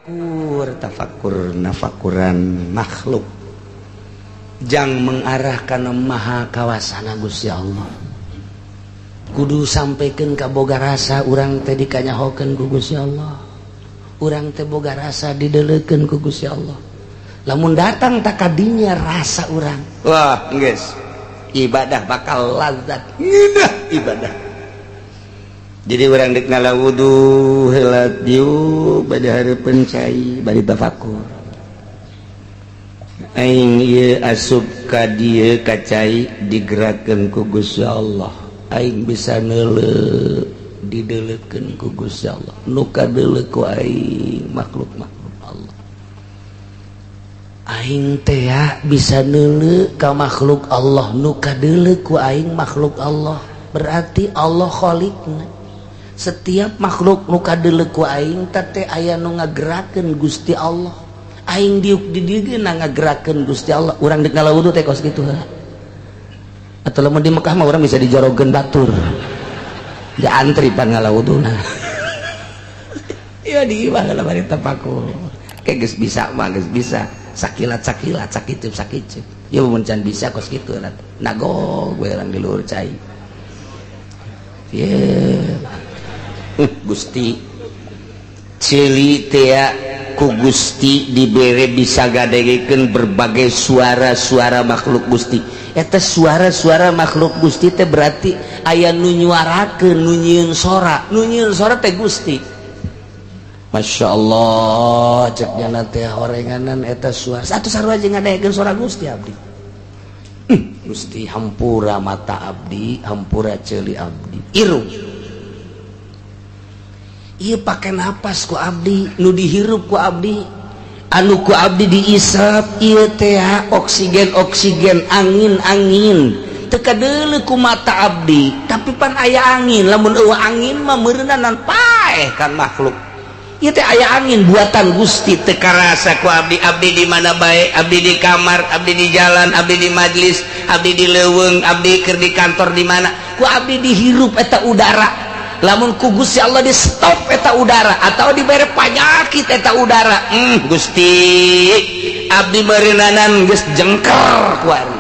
Tafakur, tafakur nafakuran makhluk jang mengarahkan maha kawasana Gusti Allah. Kudu sampaikan ka boga rasa urang teh dikanyahokeun ku Gusti Allah. Urang teh boga rasa dideleukeun ku Gusti Allah. Lamun datang takadinya rasa urang, wah geus ibadah bakal lazat ngeunah ibadah. Jadi urang dek ngala wudu heula diuk bade hareupeun cai bari tafakur. Aing ieu asup ka dieu ka cai digerakkeun ku Gusti Allah. Aing bisa neuleuh dideleukeun ku Gusti Allah. Nu kadeuleuh ku aing makhluk-makhluk Allah. Aing teh bisa neuleuh ka makhluk Allah, nu kadeuleuh ku aing makhluk Allah. Berarti Allah khaliqna. Setiap makhluk nu kadeuleuh ku aing teh aya nu ngagerakeun Gusti Allah. Aing diuk di dieu ngagerakeun Gusti Allah. Urang deuk ngala wudu teh kos kitu heula. Atau lamun di Mekah mah urang bisa dijorogeun batur. Diantri pan ngala wuduna. Ieu di imah heula bari tapakur. Kayak geus bisa mah geus bisa. Sakilat-sakilat sakitu-sakitu. Ieu mun can bisa kos kitu nagog we urang di luhur cai. Ye. Gusti ceuli teh ku Gusti dibere bisa gadegekeun berbagai suara-suara makhluk Gusti. Eta suara-suara makhluk Gusti teh berarti aya nu nyuarakeun, nu nyieun sora, nu nyieun sora teh Gusti. Masya Allah, cek nyana teh horenganan eta suara. Satu sarua jeung ngadegekeun suara Gusti abdi. Gusti hampura mata abdi, hampura ceuli abdi. Irung ieu pake napas ku abdi, nu dihirup ku abdi, anu ku abdi diisap ieu teh oksigen oksigen, angin angin. Teu kadeuleuh ku mata abdi, tapi pan aya angin. Lamun eueuh angin mah meureunan paeh kan makhluk. Ieu teh aya angin buatan Gusti, teu karasa ku abdi. Abdi di mana bae, abdi di kamar, abdi di jalan, abdi di majlis, abdi di leuweung, abdi keur di kantor di mana, ku abdi dihirup eta udara. Lamun ku Gusti Allah di stop eta udara atau dibere panyakit eta udara, Gusti abdi meureunana geus jengker kuari.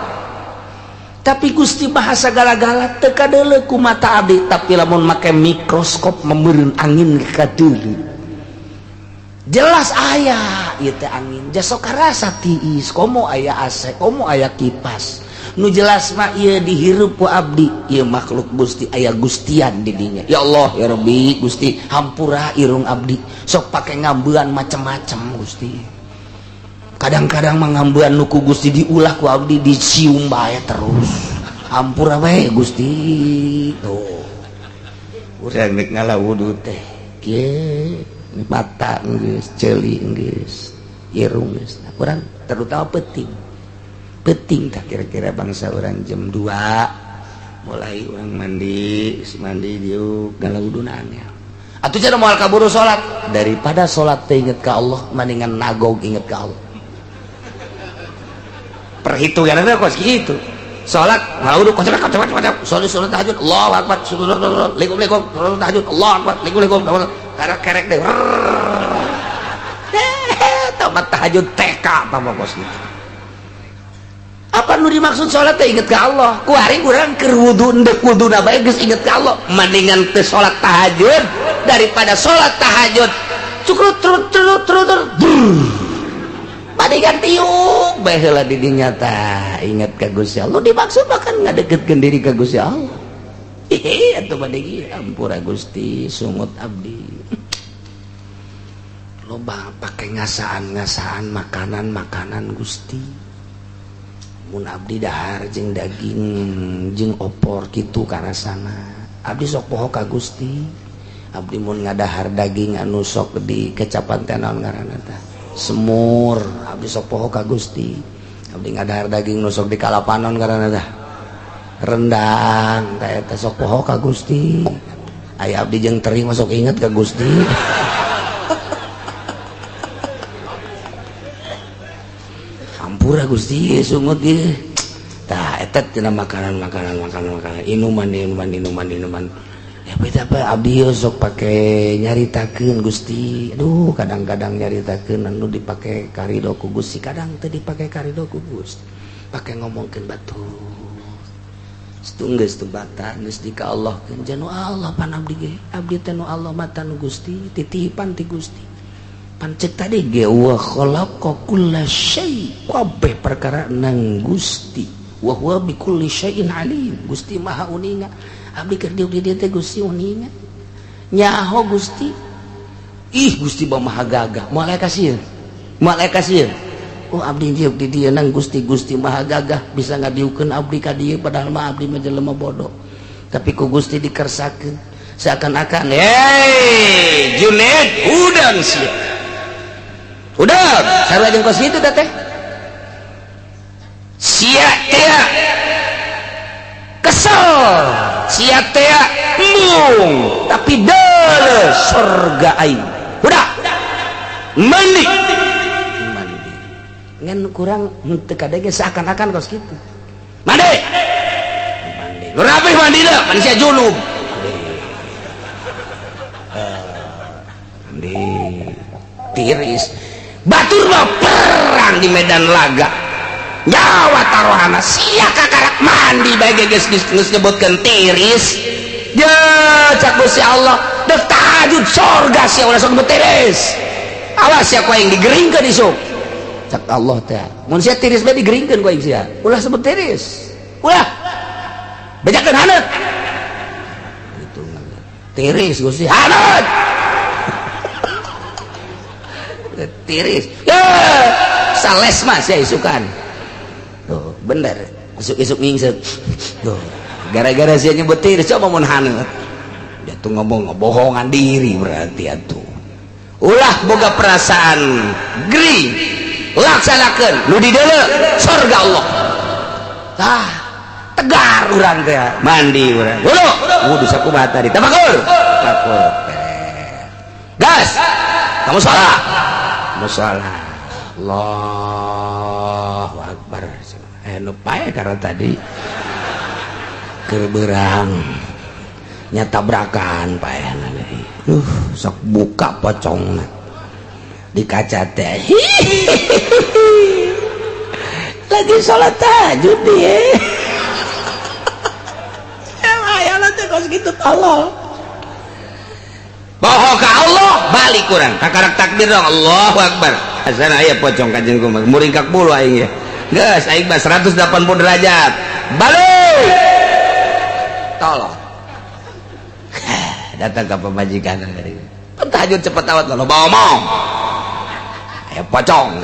Tapi Gusti bahasa gala-gala teu kadeuleuh ku mata abdi, tapi lamun make mikroskop meureun angin kadeuleuh. Jelas aya ieu teh angin, jasok karasa tiis, komo aya AC, komo aya kipas. Nu jelas mah ieu dihirup ku abdi, ieu makhluk Gusti, aya Gustian di dinya. Ya Allah ya Rabbi Gusti hampura irung abdi, sok pake ngambean macem-macem Gusti. Kadang-kadang mah ngambean nu ku Gusti diulah ku abdi dicium bae terus. Hampura we Gusti. Tuh. Urang rek ngala wudu teh kieu, mata geus, ceuli geus, irung geus. Urang terutama peuting. Penting tak kira-kira bangsa orang jam 2 mulai orang mandi, mandi diuk galau wudunanya. Atuh cenah moal kaburu salat, daripada salat teh inget ka Allah mendingan nagog inget ka Allah. Perhitunganna kos kitu. Salat ngawudu kocok kocok kocok, salat salat tahajud Allahu akbar, likum likum, salat tahajud Allahu akbar, likum likum, karek kerek deh. Tamat tahajud TK tambah kos kitu. Apa nu dimaksud salat teh inget ka Allah? Ku hari urang keur wudu endek wuduna bae geus inget ka Allah. Mendingan teu salat tahajud daripada salat tahajud cukrut trut trut trut mendingan tiuk bae heula di dinya tah inget ka Gusti Allah. Dimaksud mah kan ngadeketkeun diri ka Gusti Allah. Hehe atuh bade ampura Gusti sungut abdi. Loba pake ngasaan-ngasaan makanan-makanan Gusti. Mun abdi dahar jeung daging jeung opor kitu karasana. Abdi sok poho ka Gusti. Abdi mun ngadahar daging anu sok di kecapan teh naon ngaranna tah? Semur. Abdi sok poho ka Gusti. Abdi ngadahar daging nu sok di kalapanon ngaranna tah? Rendang tah eta sok poho ka Gusti. Aya abdi jeung teri mah sok inget ka Gusti. Hampura Gusti sungut ieu. Tah eta tina makanan-makanan makanan-makanan, inuman inuman inuman inuman. Ya Tapi apa abdi sok pake nyaritakeun Gusti. Aduh, kadang-kadang nyaritakeun anu dipake karido ku Gusti, kadang teu dipake karido ku Gusti. Pake ngomongkeun batur. Geus teu bata geus di ka Allah keun janu Allah pan abdi ge. Abdi teh nu Allah mata nu Gusti, titipan ti Gusti. Pan ceuk tadi ge wa khalaqa kulla syai, kabeh perkara nang Gusti. Wa huwa bi kulli syai'in alim. Gusti Maha uninga. Abdi keur diuk di dieu teh Gusti uninga. Nyaho Gusti. Ih Gusti Maha gagah. Moal aya kasieun. Moal aya kasieun. Oh abdi diuk di dieu nang Gusti, Gusti Maha gagah bisa ngadiukeun abdi ka dieu padahal mah abdi mah jelema bodoh. Tapi ku Gusti dikersakeun seakan-akan, "Hei, Junaid, udang sia." Udang, sarua jeung kos kitu teh. Sia teh kesel, sia teh embung, tapi deuleu surga aing. Udah. Mandi. Ngan kurang henteu kadege seakan-akan kos kitu. Mandi. Mandi. Nu rapih mandina, pan sia junub. Mandi. Tiris. Batur mah perang di medan laga. Nyawa taruhana sia kakarak mandi bae geus geus nyebutkeun tiris. Ya cak Gusti Allah, dek tahajud sorga sia ulah sok tiris. Awas sia ku aing digeringkeun isuk. Cak Allah teh mun sia tiris bae digeringkeun ku aing sia, ulah sebut tiris, ulah bejakeun haneut gitu tiris Gusti haneut tiris ya sales mah sia isukan tuh bener isuk-isuk ngingsek tuh gara-gara sia nyebut tiris coba mun haneut dia tuh ngomong ngebohongan diri berarti atuh ulah boga perasaan gering laksanakeun nu di deuleu surga Allah. Tah tegar urang teh mandi urang. Wudu wudu sakumaha tadi tafakur. Tafakur. Gas. Kamu salat. Musala. Allahu akbar. Nu pae karena tadi keur beurang nya tabrakan paehna deui. Sok buka pocongna. Di kaca teh lagi sholat tahajud dia emang teh kos gitu tolol boho ka Allah balik kurang kakarak takbir dong Allahu Akbar asana aya pocong kanjeng kumaha muringkak bulu aing ya geus aing mah 180 derajat balik tolol datang ke pemajikan tahajud cepet awat lo bawa omong aya pocong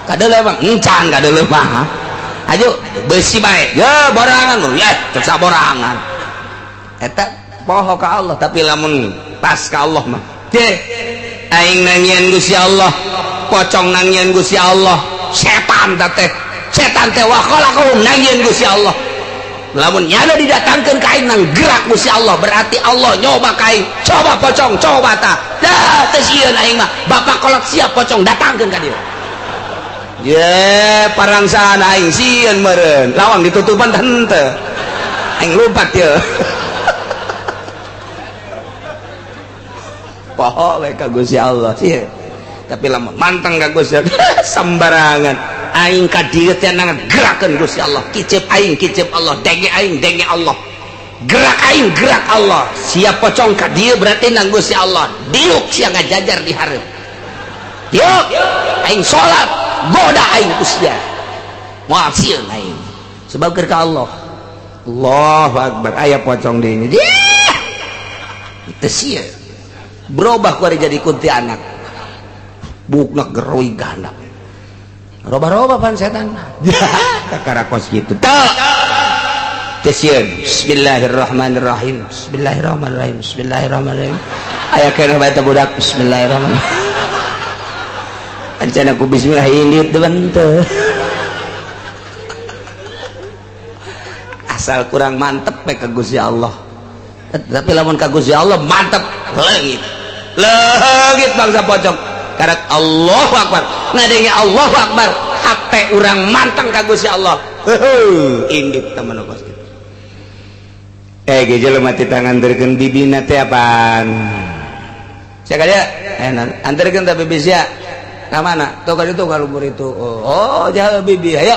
kadeuleu emang encan kadeuleu mah ayo besi bae ya borangan lu ya cek saborangan eta poho ka Allah tapi lamun pas ka Allah mah teh aing nangieun Gusti Allah pocong nangieun Gusti Allah setan teh setan teh wa khalaqahum nangieun Gusti Allah lamun nyana didatangkeun ka aing nang gerak Gusti Allah berarti Allah nyoba ka aing coba pocong coba tah dah teu sieun aing mah bapak kolot siap pocong datangkeun ka dieu ye parangsaan aing sieun meureun lawang ditutupan teh henteu aing lumpat ye poho we ka Gusti Allah sieun tapi lamun manteng ka Gusti Allah sembarangan aing ka dieu teh ngagerakeun Gusti Allah kicep aing kicep Allah denge aing denge Allah gerak aing gerak Allah siap pocong ka dieu berarti nang Gusti Allah diuk sia ngajajar di hareup diuk aing salat goda aing ku sia moal sieun aing sebab keur ka Allah Allahu Akbar aya pocong deui teu sieun berubah ku ari jadi kuntilanak bukna geroi ganda roba-roba pan setan kakara kos gitu teu teu sieun bismillahirrahmanirrahim bismillahirrahmanirrahim bismillahirrahmanirrahim aya keneh bae teh budak bismillahirrahmanirrahim acan aku bismillah ilit teu asal kurang mantep we ka Gusti Allah tapi lamun ka Gusti Allah mantep leungit leungit bangsa pocong karak Allahu Akbar ngadenge Allahu Akbar hate urang manteng ka Gusti Allah heuh indit temen kos kitu. Jelema ti tanganterkeun bibina teh apaan? Sia ka dieu? Anterkeun ta bibi sia. Ka mana? Tuh ka ditu ka luhur itu. Oh, jauh bibi. Ayo.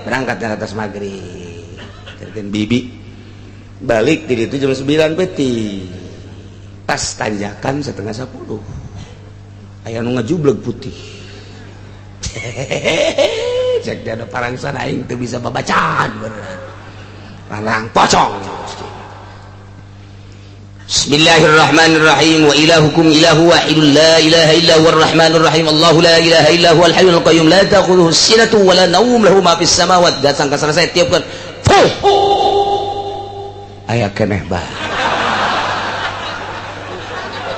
Berangkat ke atas maghrib. Anterkeun bibi. Balik di ditu jam 9 peuting. Pas tanjakan 9.30. Aya nu ngajubleg putih. Cek dia ada parangsan aing teu bisa babacaan beneran. Parang pocong. Bismillahirrahmanirrahim. Wa ilahukum ilahu wahidun la ilaha illa huwar rahmanir rahim. Allahu la ilaha illa huwal hayyul qayyum la ta'khudhuhu sinatun wa la nawm lahu ma fis samawati. Datang ka selesai tiupkeun. Fuh. Aya keneh bae.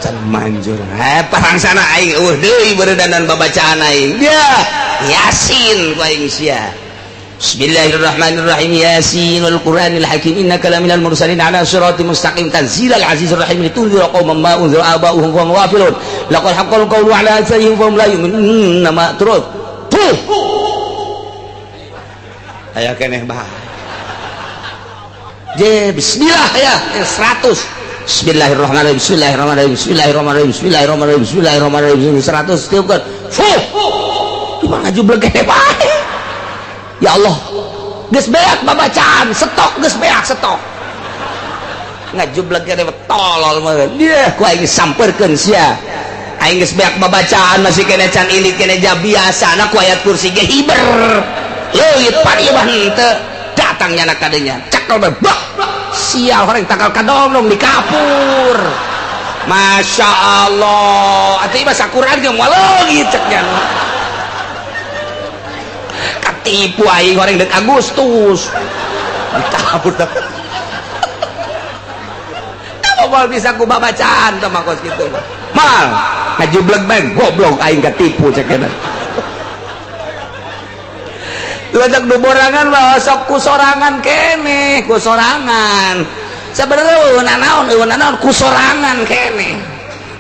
Can manjur. Parangsana aing eueuh deui beuredanan babacaan aing. Dia Yasin ku aing sia. Bismillahirrahmanirrahim. Yasin wal Qur'anil Hakim innaka laminal mursalin ala siratim mustaqim tanzilal azizir rahim litunzira qauman ma unzira aba'uhum wa hum ghafilun laqad haqqal qawlu ala aktsarihim fa hum la yu'minun nama terus. Puh. Aya keneh bae. Je bismillah ya 100. Bismillahirrahmanirrahim. Bismillahirrahmanirrahim. Bismillahirrahmanirrahim. Bismillahirrahmanirrahim. Bismillahirrahmanirrahim. 100 tiupkeun. Fuh. Cuma ngajubleg keneh bae. Ya Allah, geus beak babacaan, stok geus beak stok. Ngajubleg keneh tolol mah. Dia ku aing samperkeun sia. Aing geus beak babacaan masih keneh can ilit keneh ja biasana ku ayat kursi ge hiber. Leuit pan ieu mah henteu. Datang nyana kadenya. Cekel bae bak. Sial horeng tangkal kadongdong di kapur. Masya Allah. Atuh ieu mah sakuran ge moal leungit cek nya. Katipu aing horeng deuk Agustus. Dikabur dah. Kamu moal bisa ku babacaan teh mah kos kitu mah. Mal, ngajubleg bae goblok aing katipu cek nya. Ledak du borangan mah sok ku sorangan keneh, ku sorangan. Sebenarnya eueuh nanaon, eueuh nanaon ku sorangan keneh.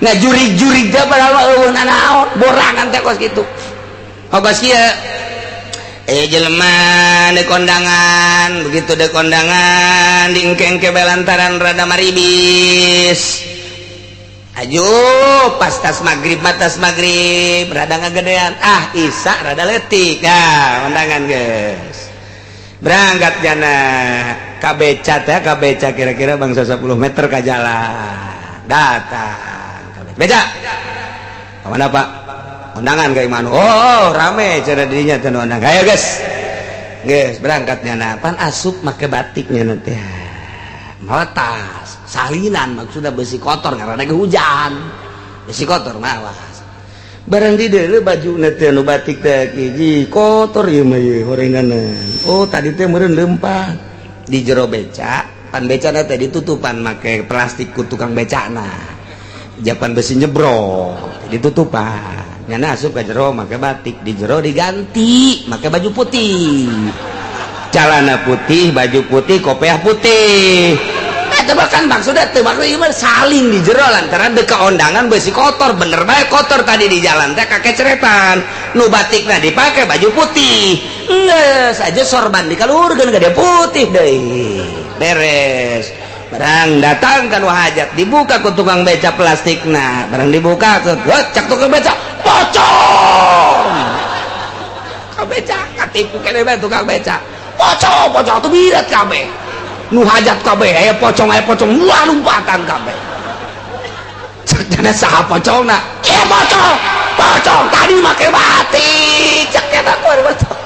Ngajurig-jurig teh padahal mah eueuh nanaon, borangan teh kos kitu. Oh kos kieu. Jelema di kondangan, begitu di kondangan diengke-engke lantaran rada maribis. Aju pas tas maghrib mah tas maghrib rada ngagedean, ah isa rada leutik. Nah, kondangan geus. Berangkat jana ka beca teh, ka beca kira-kira bangsa 10 meter ka jalan. Datang ka beca. Ka mana, Pak? Kondangan ka imah. Oh, rame cara dirinya teh undangan. Ayo geus. Geus berangkat nyana. Pan asup make batiknya nanti. Mawa tas, salinan maksudnya besi kotor karena lagi hujan. Besi kotor mawas. Barang di deuleu baju teh nu batik teh hiji kotor ieu mah ieu horenganan. Oh, tadi teh meureun leumpang di jero beca, pan becana teh ditutupan make plastik ku tukang becana. Japan besi nyebrok ditutupan. Nyana asup ke jero make batik, di jero diganti make baju putih. Celana putih, baju putih, kopiah putih. Bahkan maksudnya teu maksud ieu mah salin di jero lantaran dek kondangan besi kotor, bener bae kotor tadi di jalan teh kakeceretan. Nu batikna dipake baju putih. Geus aja sorban dikaluhurkeun ka dia putih deui. Beres. Barang datang kan hajat dibuka ku tukang beca plastikna. Barang dibuka ke cak tukang beca pocong. Tukang beca katipu keneh bae tukang beca. Pocong, pocong tuh birat kabeh. Nu hajat kabeh aya pocong, aya pocong, wah lompatan kabeh. Cek saha pocongna? Ieu pocong. Pocong tadi make batik. Cek eta pocong.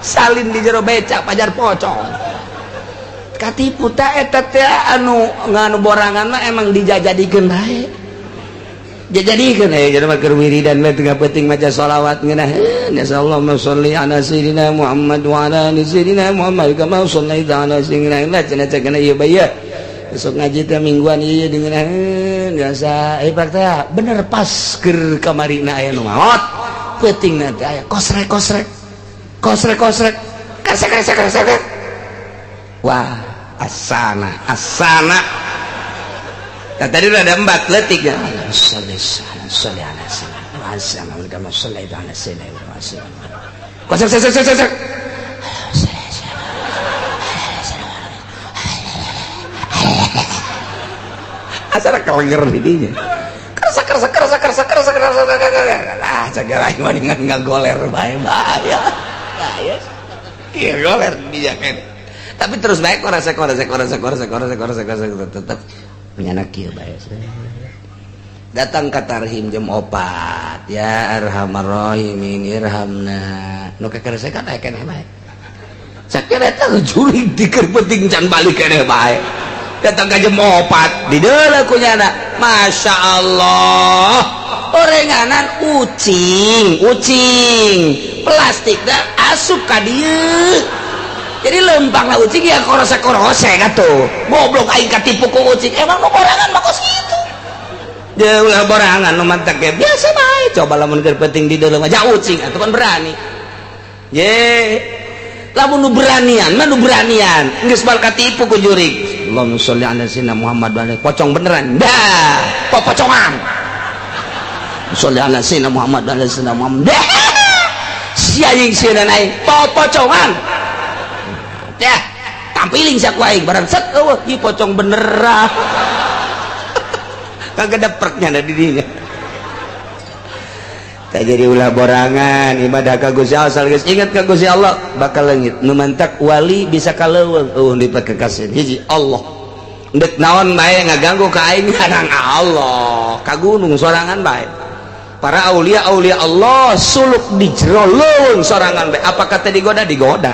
Salin di jero beca pajar pocong. Katipu ta eta teh anu nganu borangan mah emang dijajadikeun bae. Jajadikeun jadi mah keur wiridan mah tengah peuting maca sholawat ngeunah. Nasallahu sholli ala sayyidina Muhammad wa ala ali sayyidina Muhammad kama shallaita ala sayyidina Muhammad cenah cenah ieu bae. Besok ngaji teh mingguan ieu dengeun biasa. Pak teh bener pas keur kamarina aya nu maot. Peutingna teh aya kosrek kosrek. Kosrek kosrek. Kresek kresek kresek. Wah, asana, asana. Nah, tadi udah ada empat letik ya. Sholli sholli ala sayyidina kama shallaita ala sayyidina Kosrek kosrek kosrek kosrek. Asal kelenger di dinya. Kerasa kerasa kerasa kerasa kerasa kerasa kerasa. Ah, cagak aing mah dengan ngagoler bae, bahaya. Bahaya. Iya, goler di dinya kan. Tapi terus bae korasa korasa korasa korasa korasa korasa korasa, tetep nyana kieu bae. Datang ke tarhim jam 4, ya arhamar rahimin irhamna. Nu kekeresekan aya keneh bae. Sakira eta jurig di keur penting can balik keneh bae. Datang ke jam 4 di deuleu ku nyana. Masya Allah, orenganan ucing ucing plastik dah asup ka dieu, jadi lempang lah ucing ya, korose korose atuh. Goblok, aing katipu ku ucing. Emang nu borangan mah kos kitu. Dia ulah borangan, nu mantak ge biasa bae. Coba lamun keur penting di dalam aja ucing atuh kan berani ye. Lamun nu beranian mah, nu beranian geus bal katipu ku jurig. Allahumma sholli ala sayyidina Muhammad wa ala, pocong beneran dah, popocongan. Sholli ala sayyidina Muhammad wa ala sayyidina Muhammad dah, si anjing sieun aing popocongan ya, tampiling sia ku aing barang set, eueuh ieu pocong beneran, kagak ada perknya ada di dinya. Tak jadi ulah borangan ibadah ka Gusti Allah. Asal geus ingat ka Gusti Allah bakal leungit. Nu mantak wali bisa ka leuweung eueuh dipakekaseun hiji Allah. Ndek naon bae ngaganggu ka aing, kadang Allah ka gunung sorangan bae. Para aulia aulia Allah suluk di jero leuweung sorangan bae. Apa kata digoda? Digoda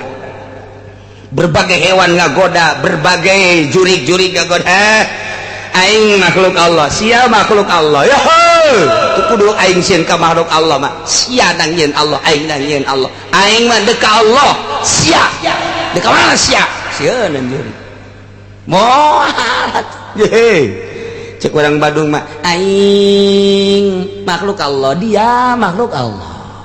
berbagai hewan, ngagoda berbagai jurig-jurig ngagoda. Aing makhluk Allah, sia makhluk Allah ya, kudu aing sieun ka makhluk Allah mah. Sia nang nyieun Allah, aing nang nyieun Allah. Aing mah dek ka Allah, sia dek ka mana? Sia sieun jurig moal ye. Cek orang Badung mah, aing makhluk Allah, dia makhluk Allah.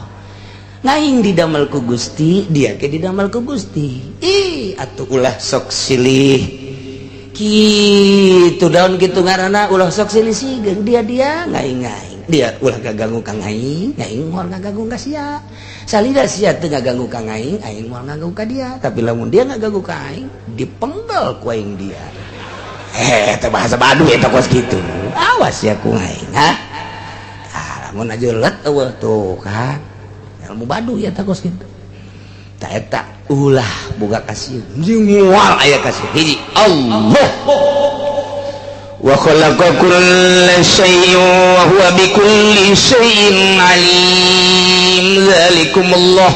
Ngaing didamel ku Gusti, dia ke didamel ku Gusti. Ih atuh, ulah sok silih gitu daun gitu ngaranna, ulah sok silih sigeung. Dia dia ngaing ngaing, dia ulah gaganggu ka ngaing, ngaing moal ngaganggu ka sia. Salida sia teu ngaganggu ka ngaing, aing moal ngaganggu ka dia. Tapi lamun dia ngaganggu ka aing, dipenggal ku aing dia. Eh, teh bahasa Baduy eta kos kitu. Awas ya ku aing, ha. Ah, lamun aja let eueuh tuh kan ilmu Baduy ya kos kitu. Ta eta ulah boga kasih, moal aya kasih. Hiji Allah. Wa khalaqa kulla syai'in wa huwa bi kulli syai'in alim. Zalikumullah,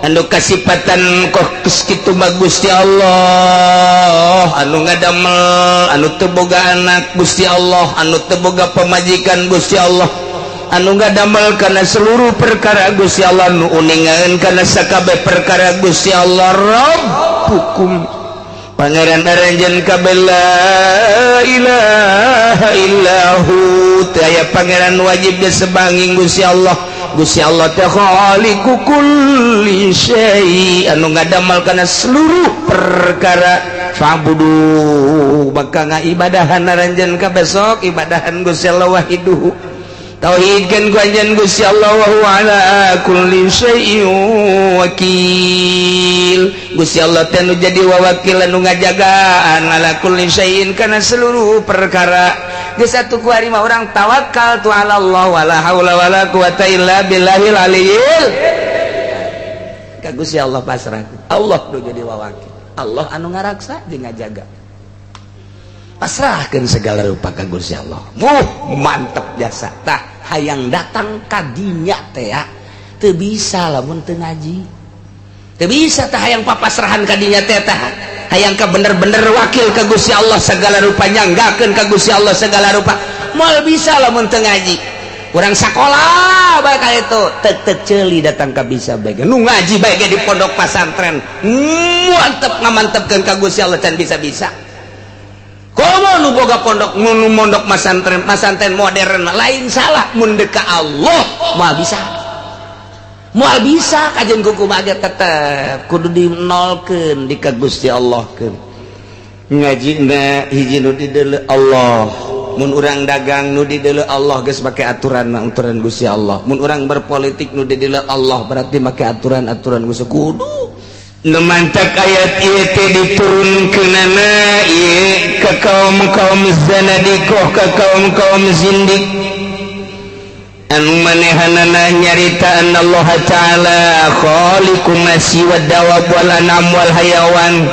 anu kasipatan kos kitu mah Gusti Allah anu ngadamel, anu teu boga anak, Gusti Allah anu teu boga pamajikan, Gusti Allah anu ngadamel kana seluruh perkara, Gusti Allah nu uningan kana sakabeh perkara, Gusti Allah Rabbukum, Pangeran aranjeun kabeh. La ilaha illahu, teu aya pangeran wajib disebanging Gusti Allah. Gusti Allah teh khaliqu kulli syai, anu ngadamel kana seluruh perkara. Fa'budu, maka ngaibadahan aranjeun kabeh, sok ibadahan Gusti Allah. Wahiduhu, tauhidkeun ku anjeun Gusti Allah. Wa huwa ala kulli syai'in wakil. Gusti Allah teh nu jadi wawakil, anu ngajagaan, ala kulli syai'in, kana seluruh perkara. Geus atuh, ku ari mah urang tawakal tu ala Allah, wala haula wala quwata illa billahil aliyil. Ka Gusti Allah pasrah. Allah nu jadi wawakil, Allah anu ngaraksa jeung ngajaga. Pasrahkan segala rupa ka Gusti Allah. Wuh, mantep jasa. Tah, hayang datang kadinya teh ya teu bisa lamun teu ngaji, teu bisa. Tah, hayang papasrahan kadinya teh, tah hayang ka bener-bener wakil ka Gusti Allah segala rupa, nyanggakeun ka Gusti Allah segala rupa, moal bisa lamun teu ngaji. Urang sakola bae ka itu tek tek ceuli datang ka bisa bae. Nu ngaji bae di pondok pasantren mantep, ngamantepkeun ka Gusti Allah, can bisa-bisa. Komo nu boga pondok, nu mondok masantren, masantren modern lain salah. Mun deuk ka Allah moal bisa, moal bisa. Kajian kuku mah tetep kudu dinolkeun, di ka Gusti Allah keun. Ngaji na hiji nu dideuleu Allah. Mun urang dagang, nu dideuleu Allah, geus make aturan mah aturan Gusti Allah. Mun urang berpolitik, nu dideuleu Allah, berarti make aturan-aturan Gusti. Kudu Nu mantak ayat ieu teh diturunkeunana ieu ka kaum-kaum zanadiqah, ka kaum-kaum zindik anu manehanana nyarita Allah Ta'ala khaliqu ma siwa dawab wal anam wal hayawan.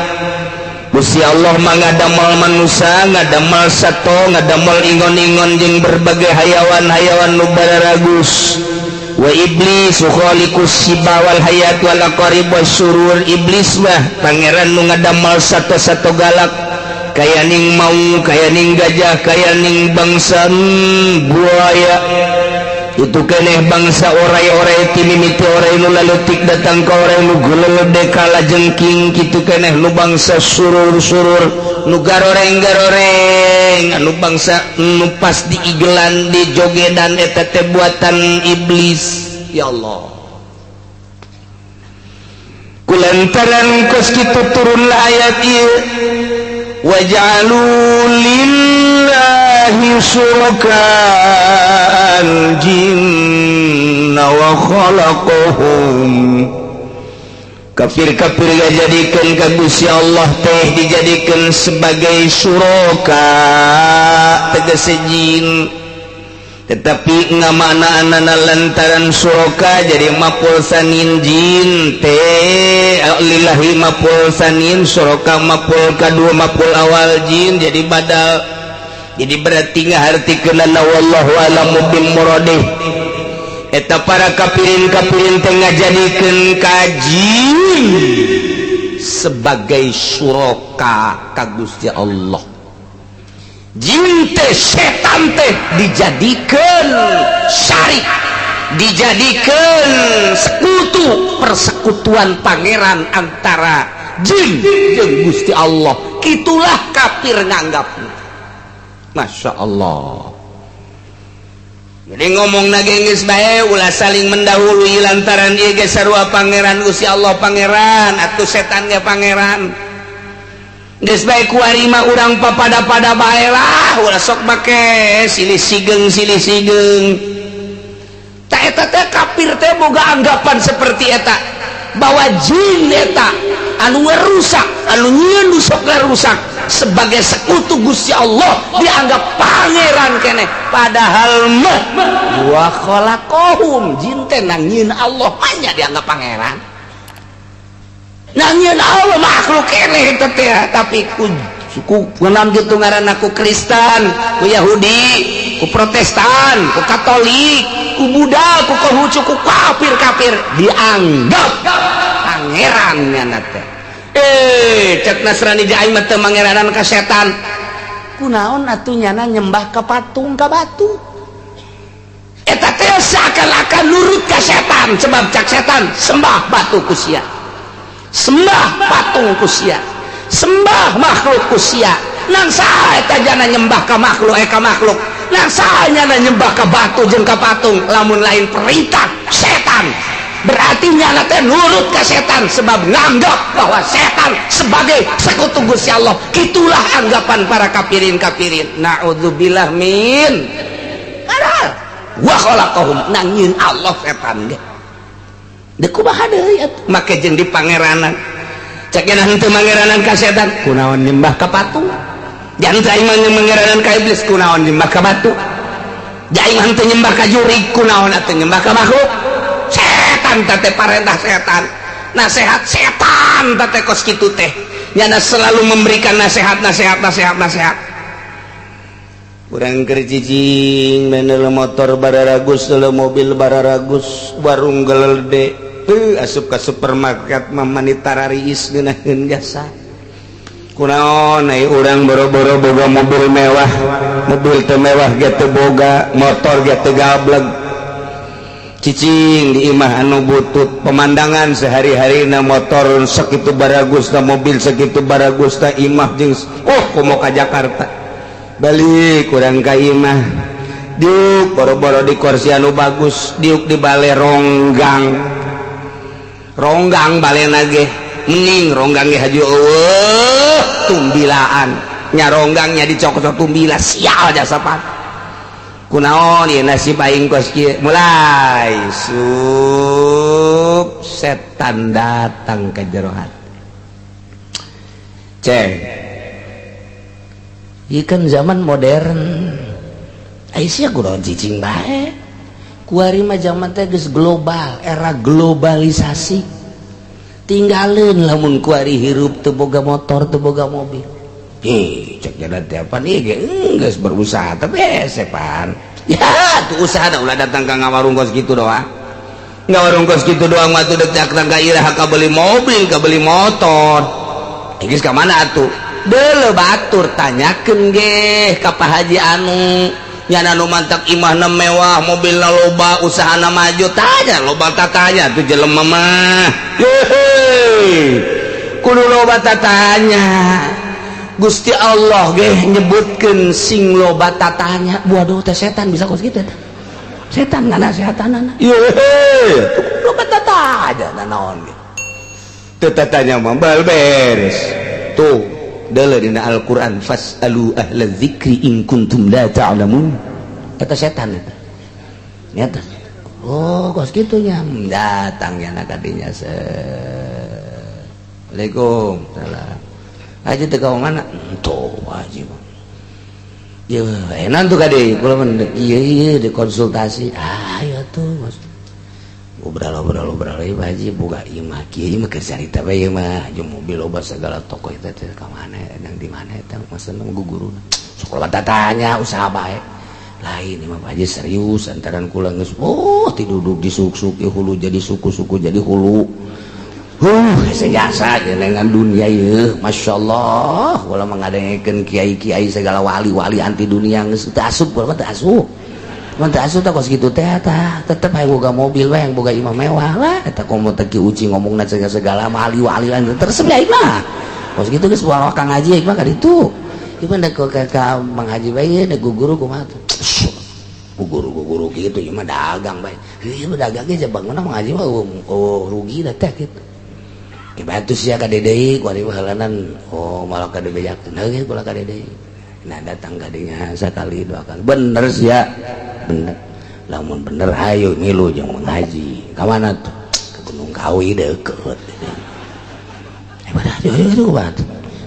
Gusti Allah mah ngadamel manusia, ngadamel sato, ngadamel ingon-ingon jeung berbagai hayawan-hayawan nu bararagus. Wa iblis khaliqus siba wal hayat wal aqarib wasyurur. Iblis mah pangeran nu ngadamel sato-sato galak, kaya ning mau, kaya ning gajah, kaya ning bangsa buaya itu keneh, bangsa orai-orai, ti mimiti orai nu laletik datang ka orai nu gulede kala jengking kitu keneh, nu bangsa surur-surur, nu garoreng-garoreng, anu bangsa nu pas diigelan, di jogedan, eta teh buatan iblis. Ya Allah, kulantaran kos kitu turunlah ayat ieu, waj'alu lillahi syuraka al-jinna wa khalaqahum. Kafir-kafir jadikan ka Gusti Allah teh dijadikan sebagai syuraka, tegese jin. Tetapi ngamaknaanana lantaran syuraka jadi maf'ul tsanin, jin teh lillahi maf'ul tsanin, syuraka maf'ul kadua, maf'ul awal jin jadi badal, jadi berarti ngahartikeunana. Wallahu a'lamu bimuradih. Eta para kafirin kafirin teh ngajadikeun ka jin sebagai syuraka ka Gusti Allah. Jin teh, setan teh dijadikan syarik, dijadikan sekutu, persekutuan pangeran antara jin jeung Gusti Allah. Itulah kafir nganggap. Masya Allah. Jadi ngomong geus bae, ulah saling mendahului, lantaran ieu ge sarua pangeran. Gusti Allah pangeran atuh, setan ge pangeran. Geus bae, kuari mah urang papada-pada bae lah, ulah sok make silih sigeng silih sigeng. Tak, eta teh kafir teh boga anggapan seperti eta, bahwa jin eta anu ngerusak, anu nyieun nu sok ngarusak, sebagai sekutu Gusti Allah, dianggap pangeran keneh. Padahal mah wa khalaqahum, jin teh nangieun Allah, hanya dianggap pangeran. Nangieun Allah, makhluk keneh eta teh. Tapi ku suku kunaon gitu ngaranna, ku Kristen, ku Yahudi, ku Protestan, ku Katolik, ku Buddha, ku Konghucu, ku kafir-kafir dianggap pangeran nyana teh. Eh, cek Nasrani, aing mah teu mangeranan ka setan. Kunaon atuh nyana nyembah ka patung, ka batu? Eta teh seakan-akan nurut ka setan, sebab cak setan, sembah batu ku sia, sembah patung ku sia, sembah makhluk ku sia. Nang saha eta jana nyembah ka makhluk, eh, ka makhluk? Nang saha nyana nyembah ka batu jeung ka patung lamun lain perintah setan? Berarti nyana teh nurut ke setan, sebab nganggap bahwa setan sebagai sekutu Gusti Allah. Itulah anggapan para kafirin kafirin. Naudzubillah min. Padahal wa khalaqahum, nangieun Allah setan ge. Deuk kumaha deui atuh make jeung di pangeranan? Cek nya henteu mangeranan ka setan, kunaon nyembah ka patung? Jangan aing mah mangeranan ka iblis, kunaon nyembah ka batu? Aing mah henteu nyembah ka jurig, kunaon atuh nyembah ka makhluk setan? Teh parentah setan, nasehat setan teh kos kitu teh. Nyana selalu memberikan nasihat, nasihat, nasihat, nasihat. Urang keur cicing main motor bararagus, mobil bararagus, warung gelede tuh, asup ka supermarket mah mani tarariis ngeunaheun jasa. Kunaon ai urang boro-boro boga mobil mewah, mobil teu mewah ge teu boga, motor ge teu gableg. Cicing di imah anu butut, pemandangan sehari-hari na motor segitu baragus na, mobil segitu baragus na, imah jeung oh komo ka Jakarta. Balik kurang ka imah, diuk boro-boro di kursi anu bagus, diuk di bale ronggang ronggang, bale nage mending ronggang ge haju eueuh tumbilaan nya, ronggangnya dicokot tumbila. Sial jasa pan, kunaon ieu nasib aing kos kieu? Mulai sup setan datang ke jero hati. Ceng. Ieu kan zaman modern. Aisyah kudu cicing bae. Kuari mah zaman teh geus global, era globalisasi. Tinggalin lamun kuari hirup teu boga motor, teu boga mobil. Ih, cek jalan teh apa nih ge geus berusaha tapi hese pan. Ya, tuh usaha da ulah datang ka ngawarung kos kitu doang. Ngawarung kos kitu doang mah tuh dek datang ka iraha ka beli mobil, ka beli motor. Geus ka mana atuh? Deuleu batur tanyakeun ge ka Pak Haji anu nyana nu mantak imahna mewah, mobilna loba, usahana maju, tanya loba tatanya tuh jelema mah. Yehe. Kudu loba tatanya. Gusti Allah ge nyebutkeun sing loba tatanya. Waduh teh setan bisa kos kitu teh. Setan nganasehatanana. Yehe, loba tatanya naon ge. Teu tatanya mah bal beres. Tuh, deuleu dina Al-Qur'an fas'alu ahla dzikri in kuntum la ta'lamun. Eta setan eta. Nyata. Oh, kos kitu nya. Datang nya kadinya. Assalamualaikum. Salam. Haji teh ka mana? Tuh, haji mah. Ya, enak tuh kade, kula mah ieu ieu dikonsultasi. Ah, ayo tuh, Mas. Ngobrol-ngobrol ieu Haji boga imah kieu ieu mah keur carita bae ieu mah. Jeung mobil loba segala toko eta teh ka mana edang di mana eta maksudna guguruna. Sok loba tatanya usaha bae. Lain ieu mah Pak Haji serius antaran kula geus oh tiduduk disuk-suk ieu hulu jadi suku-suku jadi hulu. Sejasa dengan dunia ya, Masya Allah. Walau mengadengekeun kiai-kiai segala wali-wali anti dunia geus teu asup, kula mah teu asup. Mun teu asup tah kos kitu teh tah, tetep hayang boga mobil we, hayang boga imah mewah lah. Eta komo teh Ki Uci ngomongna segala wali-wali lain terus aing mah. Kos kitu geus bawa Kang Haji aing mah ka ditu. Ieu mah ka Mang Haji bae da guru kumaha tuh. Guru-guru kitu ieu mah dagang bae. Ieu mah dagang ge bangunna Mang Haji mah oh rugi da teh kitu. Bantu sia ka deui ku ari halanan oh malah ka dibejakeun heuh kula ka deui. Nah datang ka dinya sakali dua kali bener sia bener lamun bener hayu ngilu jeung Mang Haji ka mana tuh ke Gunung Kawi deukeut.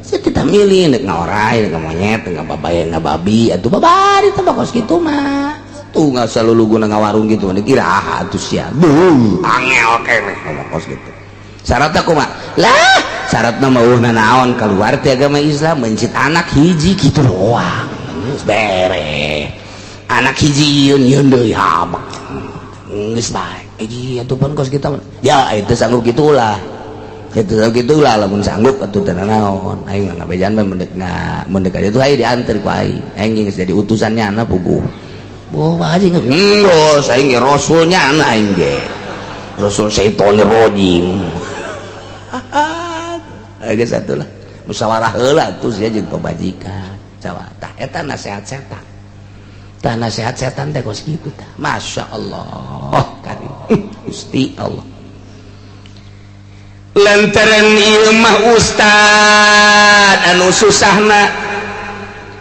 Saya tidak milih nek ngaorai nek monyet nek babaya ngababi atuh babari teh kos kitu mah tuh nggak selalu guna ngawarung gitu dikira ah atuh sia beuh angel keneh ngomong kos kitu. Syaratna kumaha? Lah, syaratna mah eueuh naon keluar ti agama Islam mencit anak hiji kitu doang. Geus beres. Anak hiji yeun yeun deui habak. Geus bae. Hiji atuh pun kos kitu. Ya itu sanggup gitulah. Itu sanggup gitulah lamun sanggup atuh teu naon. Aing mah ngabejan mah mendek mendek aja tuh aing dianter ku aing. Aing geus jadi utusannya anak puguh. Boh Pak Haji geus aing ge rasulnya anak aing ge. Rasul syaitonir rajim. Geus atuh lah. Musyawarah heula atuh sia jeung pamajikan. Cawa tah eta nasihat setan. Tah nasihat setan teh kos kitu tah. Masya Allah karim. Gusti Allah. Lantaran ieu mah ustad anu susahna.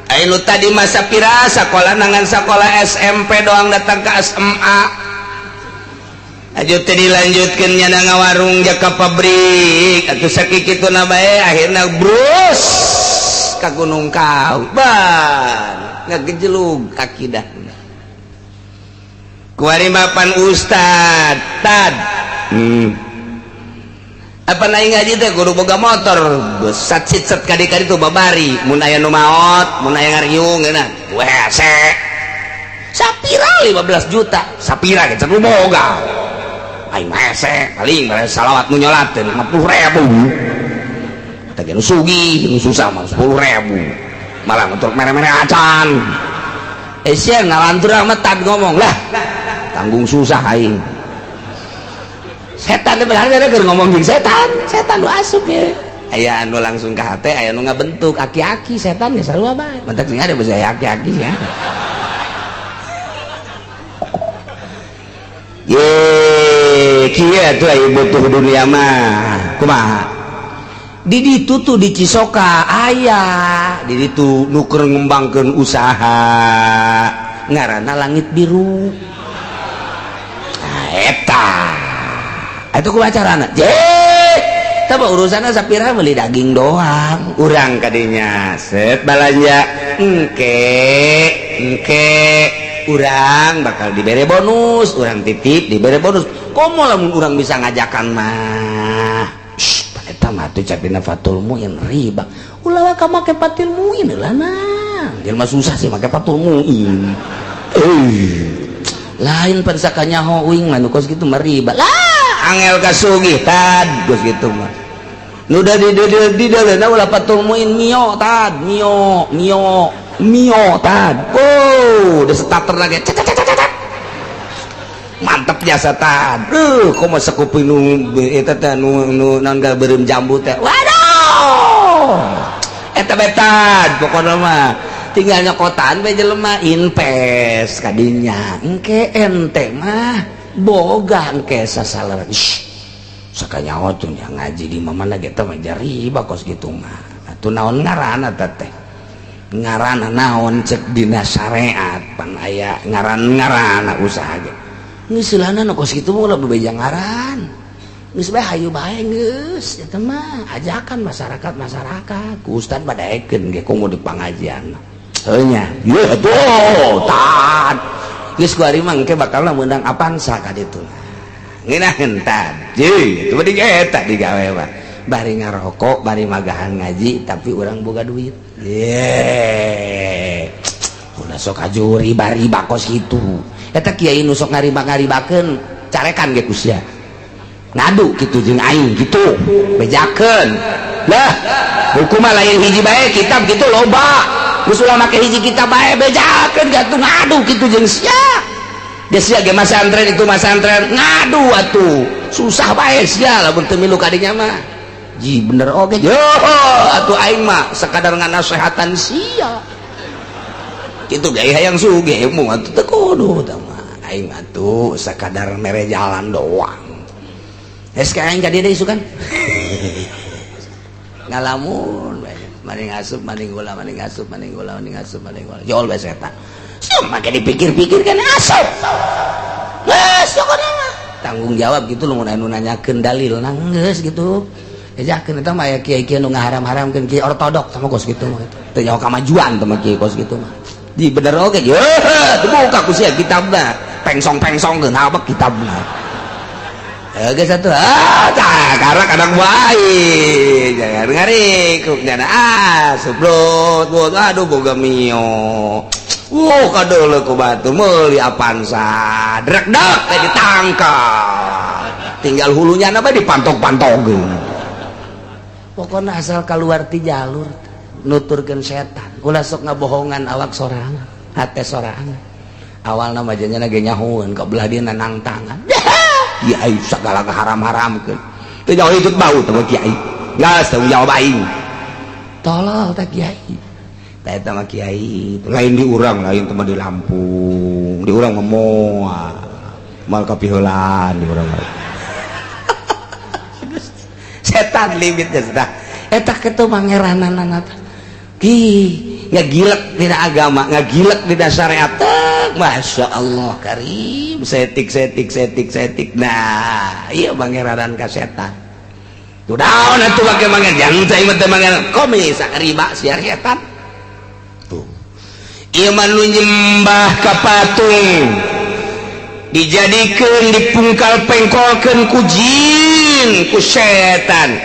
Anu tadi masa pira sakola nangan sakola SMP doang datang ke SMA. Aju teh dilanjutkeun nyana ngawarung jaka pabrik atuh sakikituna bae akhirna brus ka Gunung Kawi ban ngagejelug akidahna. Kuari mapan ustad tad. Apa naik ngaji teh kudu boga motor sat sit kadi-kadi tuh babari mun aya nu maot mun aya ngariung geuna WC sapira 15 juta sapira ge can boga. Aing mah hese paling mere salawat nu nyolatkeun 50.000. Teh nu sugih nu susah mah 10.000. Malah untuk mere-mere acan. Sia ngalantur mah tad ngomong lah. Tanggung susah aing. Setan teh bener keur ngomong jeung setan, setan nu asup ye. Aya anu langsung ka hate, aya nu ngabentuk aki-aki setan ge sarua bae. Mantak sing ada bisa aki-aki ya. Ye, kieu atuh aya butuh dunia mah. Kumaha? Di ditu tuh di Cisoka aya, di ditu nu keur ngembangkeun usaha ngaranna Langit Biru. Nah eta. Itu kumaha carana? Je, Tapi urusannya sapira beli daging doang. Urang kadinya set balanja, engke engke urang bakal diberi bonus, urang titip diberi bonus. Komo lamun urang bisa ngajakan mah. Shh, eta mah tuh capina Fathul Muin riba. Ulah ka make Fathul Muin lah nah. Jelema susah sih make Fathul Muin. Eh. Lain pan sakanyaho uing mah nu kos kitu mah riba. Lah, angel kasugih tad kos kitu mah. Nu da di di ulah Fathul Muin, Mio tad, Mio, Mio, Mio tad. Oh, udah starter lagi. Cet, cet, cet, cet. Mantep jasa tad. Komo sakupi nu eta teh nu nu naon beureum jambu teh. Waduh. Eta bae tad pokona mah. Tinggal nyokotan bae jelema invest kadinya. Engke ente mah boga engke sasalaran. Sakanyaho tuh yang ngaji di mana ge teh mah riba kos kitu mah. Atuh naon ngaranna teh? Ngaranna naon cek dina syariat pan aya ngaran-ngaranna usaha ge. Geus leulana nu kos kitu mah ulah bebeja ngaran. Geus bae hayu bae geus eta mah ajakan masyarakat-masyarakat. Ku ustad badaekeun ge komo di pangajian. Heuh nya. Ye atuh tad. Geus ku ari mah engke bakal meunang Avanza ka ditu. Ngeunaheun tad. Ye, itu mah eta digawe mah. Bari ngarokok, bari magahan ngaji, tapi urang boga duit. Ye. Ulah sok aju riba-riba kos kitu. Eta kiai nu sok ngariba-ngaribakeun, carekan ge ku sia. Ngadu kitu jeung aing kitu, bejakeun. Lah, hukum mah lain hiji bae kitab kitu loba. Geus ulah make hiji kitab bae bejakeun gatuh ngadu kitu jeung sia. Dia sia ge masantren itu masantren ngadu atuh. Susah bae sia lamun teu milu kadinya mah. Ji bener oge. Yo atuh aing mah sekadar nganasehatan sia. Kitu ge hayang sugih mu atuh teu kudu tah mah. Aing atuh sekadar mere jalan doang. Geus ka aing ka dieu deui isukan. Ngalamun bae. Maning asup maning gula maning asup maning gula maning asup maning gula. Jol bae setan. Sia make dipikir-pikir kan asup. Geus pokona mah. Tanggung jawab gitu lu mun anu nanyakeun dalil geus gitu. Ejakeun eta mah aya kiai-kiai nu ngaharam-haramkeun kiai ortodok sama kos kitu mah. Teu nyaho kamajuan teh mah kiai kos kitu mah. Di bener oge ye dibuka ku sia kitabna. Pengsong-pengsongkeun habek kitabna. Geus atuh ah karena kadang bae jangan ngarikuk nyana ah subrot aduh boga Mio. Wow, kadeuleu ku batu meuli Avanza. Drek dek teh ditangkap. Tinggal hulunya apa dipantok-pantogkeun. Pokona asal keluar ti jalur nuturkeun setan. Ulah sok ngabohongan awak sorangan, hate sorangan. Awalna mah janyana ge nyahoeun ka belah dieu nangtangan. Kiai sagala ngaharam-haramkeun. Teu jauh ikut bau teh kiai. Geus tanggung jawab aing. Tolol teh kiai. Tah eta mah kiai, lain di urang, lain teh mah di Lampung. Di urang mah moal. Moal kapiheulaan di urang mah. Setan limitnya sudah. Eta kitu mangeranana teh. Ki ngagilek dina agama, ngagilek dina syariat. Masya Allah karim, setik setik setik setik. Nah, iya mangeranan ka setan. Tuh daun atuh make mangen, jangan saya mah teu mangen komis riba siar setan. Tuh. Ieu mah nu nyembah ka patung. Dijadikeun dipungkal pengkolkeun ku jin, ku setan.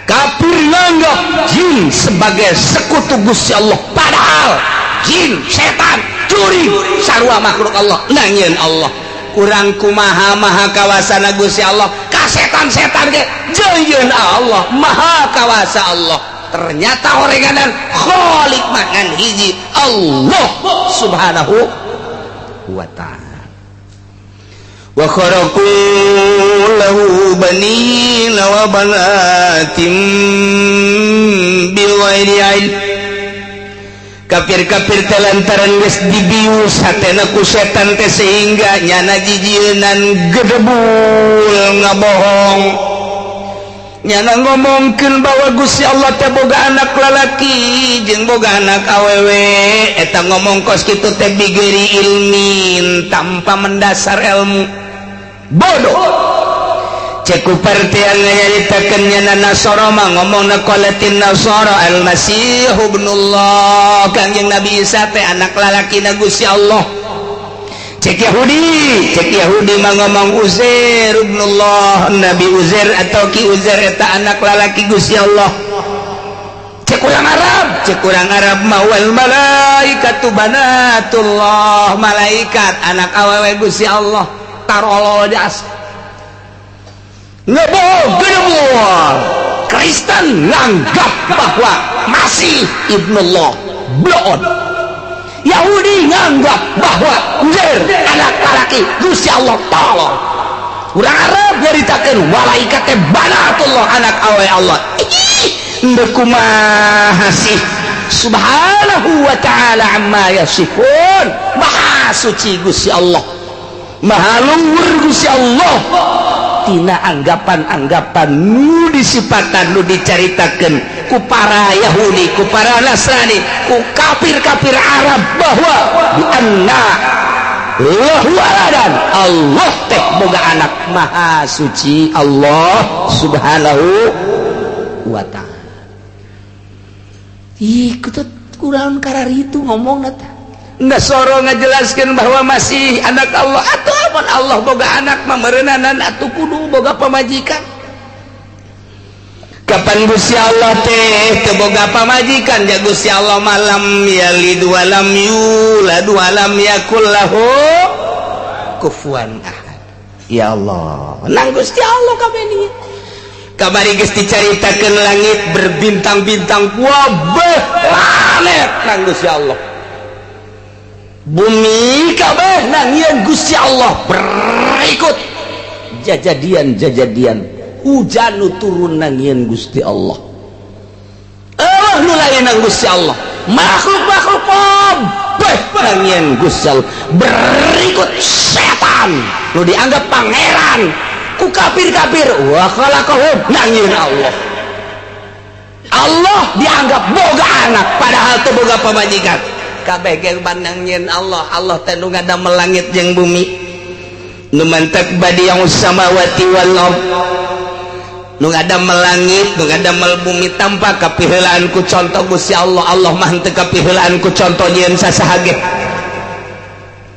Kafir nganggap jin sebagai sekutu Gusti Allah, padahal jin, setan, curi sarua makhluk Allah. Nangieun Allah kurang kumaha maha kawasana Gusti Allah ka setan-setan ge jeuyeun Allah maha kawasa Allah. Ternyata orenganan khalik mangan hiji Allah Subhanahu wa ta'ala. Wa kharaqu lahu banina wa banatin bighairi ilm. Kafir-kafir teh lantaran geus dibius hatena ku setan teh sehingga nyana jijieunan gedebul ngabohong. Nyana ngomongkeun bahwa Gusti Allah teh boga anak lalaki jeung boga anak awewe. Eta ngomong kos kitu teh bigeri ilmin, tanpa mendasar ilmu. Bodoh. Cek kufar teh nyaritakeun nya Nasara mah ngomongna qalatin Nasara al-Masih ibnullah, Kangjeng Nabi Isa teh anak lalakina Gusti Allah. Cek Yahudi, cek Yahudi mah ngomong Uzair ibnullah, Nabi Uzair atau Ki Uzair eta anak lalaki Gusti Allah. Cek urang Arab, cek urang Arab mah wal malaikatu banatullah, malaikat anak awewe Gusti Allah. Tarolol jas ngebol. Kristen nganggap bahwa Masih ibnullah, bloon. Yahudi nganggap bahwa Uzair anak laki Gusti Allah, tolol. Urang Arab nyaritakeun malaikat teh banatullah, anak awewe Allah. Ih, ndek kumaha sih? Subhanahu wa ta'ala amma yasifun. Maha suci Gusti Allah, maha luhur Gusti Allah tina anggapan-anggapan nu disipatan, nu dicaritakeun ku para Yahudi, ku para Nasrani, ku kafir-kafir Arab bahwa bi anna lahu waladan, Allah teh boga anak. Maha suci Allah Subhanahu wa Ta'ala. Ih, kutut kurang karar itu ngomong teh. Nasoro ngajelaskan bahwa Masih anak Allah atau amun Allah boga anak mah meureunanan atuh kudu boga pamajikan. Kapan Gusti Allah teh teu boga pamajikan? Ja Gusti Allah mah lam yalid wa lam yulad wa lam yakul lahu kufuwan ahad. Ya Allah, nang Gusti Allah kabeh ni kamari geus dicaritakeun langit berbintang-bintang, kabeh planet nang Gusti Allah, bumi kabeh nang Gusti Allah. Berikut jajadian-jajadian hujan nu turun nangieun Gusti Allah, Allah nu lain nang Gusti Allah, makhluk-makhluk kabeh nangieun Gusti Allah. Berikut setan nu dianggap pangeran ku kafir-kafir, wa khalaqahum, nangieun Allah. Allah dianggap boga anak padahal teu boga pamajikan, kabeh ge nangieun Allah. Allah teh nu ngadamel langit jeung bumi, nu mantak badi'us samawati wal ard, nu ngadamel langit, nu ngadamel bumi tanpa kapiheulaan ku contoh. Gusti Allah, Allah mah henteu kapiheulaan ku contoh nyieun sasaha ge.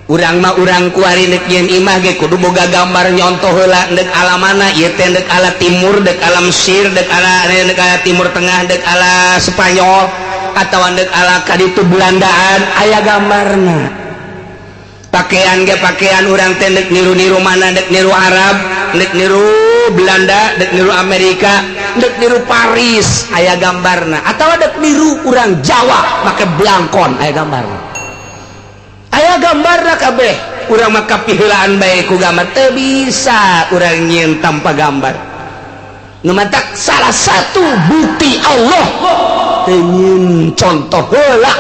Urang mah, urang kuari nek nyieun imah ge kudu boga gambar, nyontoh heula ndek ala mana ieu teh, ndek ala timur, ndek ala Mesir, ndek ala Timur Tengah, ndek ala Spanyol atau ndek ala kaditu Belandaan, aya gambarna. Pakaian ge, pakaian urang teh ndek niru-niru mana, ndek niru Arab, ndek niru Belanda, ndek niru Amerika, ndek niru Paris, aya gambarna. Atau ndek niru urang Jawa make blangkon, aya gambarna, aya gambarna kabeh. Urang mah kapiheulaan bae ku gambar, teu bisa urang nyieun tanpa gambar. Nu matak salah satu bukti Allah teu nyieun contoh heula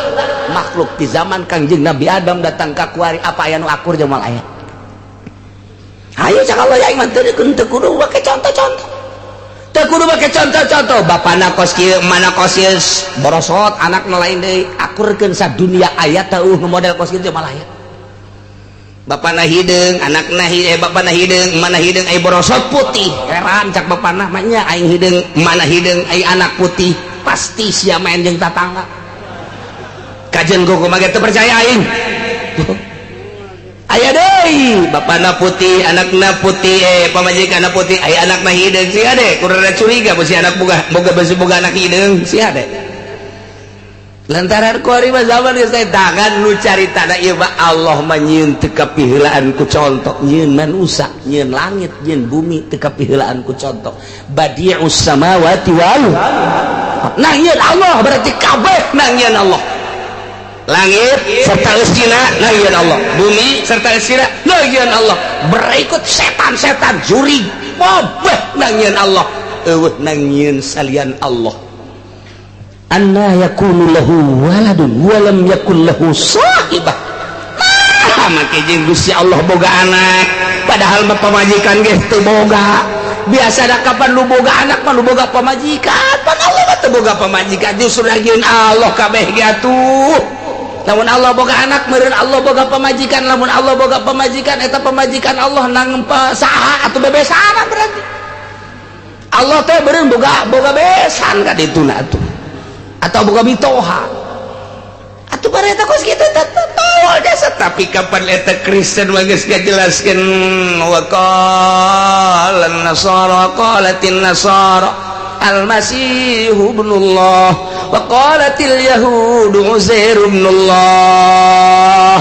makhluk di zaman Kangjeng Nabi Adam datang ka kuari, apa aya nu akur jeung moal aya? Ayo cak Allah ya iman, teu teu kudu make contoh-contoh, teu kudu make contoh-contoh. Bapana kos kieu, mana kos ieu, borosot anak nu lain deui, akurkeun sa dunia aya teu nu model kos kieu? Moal aya. Bapana hideung, anakna bapana hideung, mana hideung, ai borosot putih. Heran cak bapana mah nya, aing hideung, mana hideung, ai anak putih, pasti sia main jeung tatangga. Kajen kumaha ge teu percaya aing. Aya deui, bapana putih, anakna putih, pamajikanna putih, aya anakna hideung. Sia deh kurang curiga besi anak boga boga besi boga anak hideung sia deh. Lantaran kuari mah zaman geus tangan nu caritana ieu mah Allah mah nyieun teu kapiheulaan ku contoh, nyieun manusa, nyieun langit, nyieun bumi teu kapiheulaan ku contoh. Badi'us samawati wal nangieun Allah, berarti kabeh nangieun Allah. Langit serta eusina nangieun Allah, bumi serta eusina nangieun Allah. Berikut setan-setan jurig kabeh nangieun Allah, eueuh nangieun salian Allah. Anna yakunu lahu waladun wa lam yakul lahu sahibah. Nah, make jeung Gusti Allah boga anak padahal mah pamajikan ge teu boga. Biasa da kapan lu boga anak mah lu boga pamajikan, pan Allah mah teu boga pamajikan, justru lagieun Allah kabeh ge atuh. Lamun Allah boga anak meureun Allah boga pamajikan, lamun Allah boga pamajikan eta pamajikan Allah nang saha atuh, bebesana berarti. Allah teh beureum boga boga besan ka dituna atuh atau boga mitoha atuh. Bareta kos kitu tolol jasa. Tapi kapan eta Kristen mah geus ngajelaskeun, wa qala nasara, qalatin nasara al-masih ibnullah wa qalatil yahudu uzair ibnullah.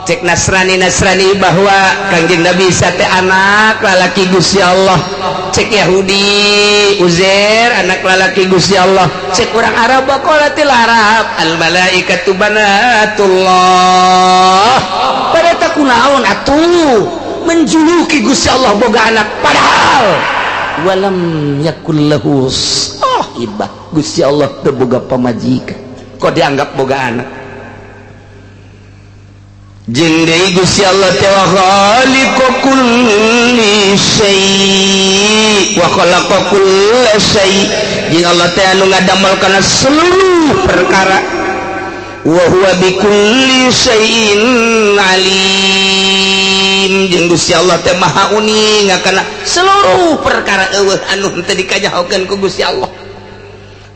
Cek Nasrani Nasrani bahwa Kangjeng Nabi Isa teh anak lalaki Gusti Allah, cek Yahudi Uzair anak lalaki Gusti Allah, cek orang Arab qalatil Arab al malaikatu banatullah. Pada tak kunaon atuh menjuluki Gusti Allah boga anak, padahal walam yakul lahu sahibah, Gusti Allah teu boga pamajikan, kok dianggap boga anak? Jeung deui Gusti Allah teh wa khaliqu kulli syai' wa khalaqa kulla syai', jeung Allah teh anu ngadamel kana seluruh perkara, wa huwa bikulli syai'in alim, jeung Gusti Allah teh maha uning kana seluruh perkara. Eueuh anu henteu dikanyahokeun ku Gusti Allah.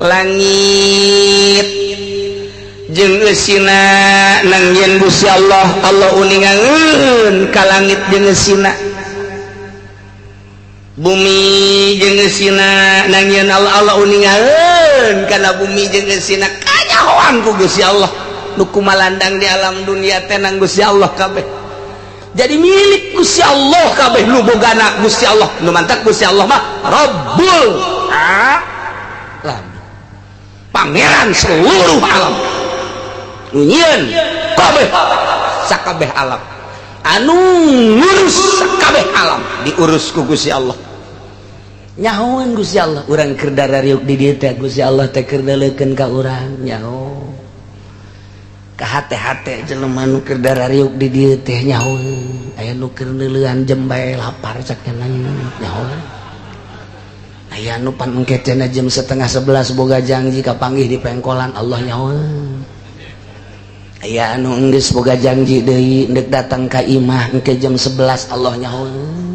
Langit jeung eusina nang yen Gusti Allah, Allah uningangeun ka langit jeung eusina. Bumi jeung eusina nang yen Allah, Allah uningangeun kana bumi jeung eusina. Kanyahoan ku Gusti Allah nu kumalandang di alam dunia teh nang Gusti Allah kabeh, jadi milik Gusti Allah kabeh, nu bogana Gusti Allah. Nu mantak Gusti Allah mah Rabbul Alamin, pangeran seluruh alam, nu nyieun kabeh sakabeh alam, anu ngurus sakabeh alam, diurus ku Gusti Allah. Nyahoan Gusti Allah. Urang keur darariuk di dieu teh, Gusti Allah teh keur neuleukeun ka urang, nyaho ka hate-hate jelema nu keur darariuk di dieu teh. Nyahoan aya nu keur neuleuan jembae lapar cak nyaho, aya nu pan engke cenah jam 10.30 boga janji kapanggih di pengkolan, Allah nyahoan. Aya anu enggeus boga janji deui ndek datang ka imah engke jam 11, Allah nyahoan.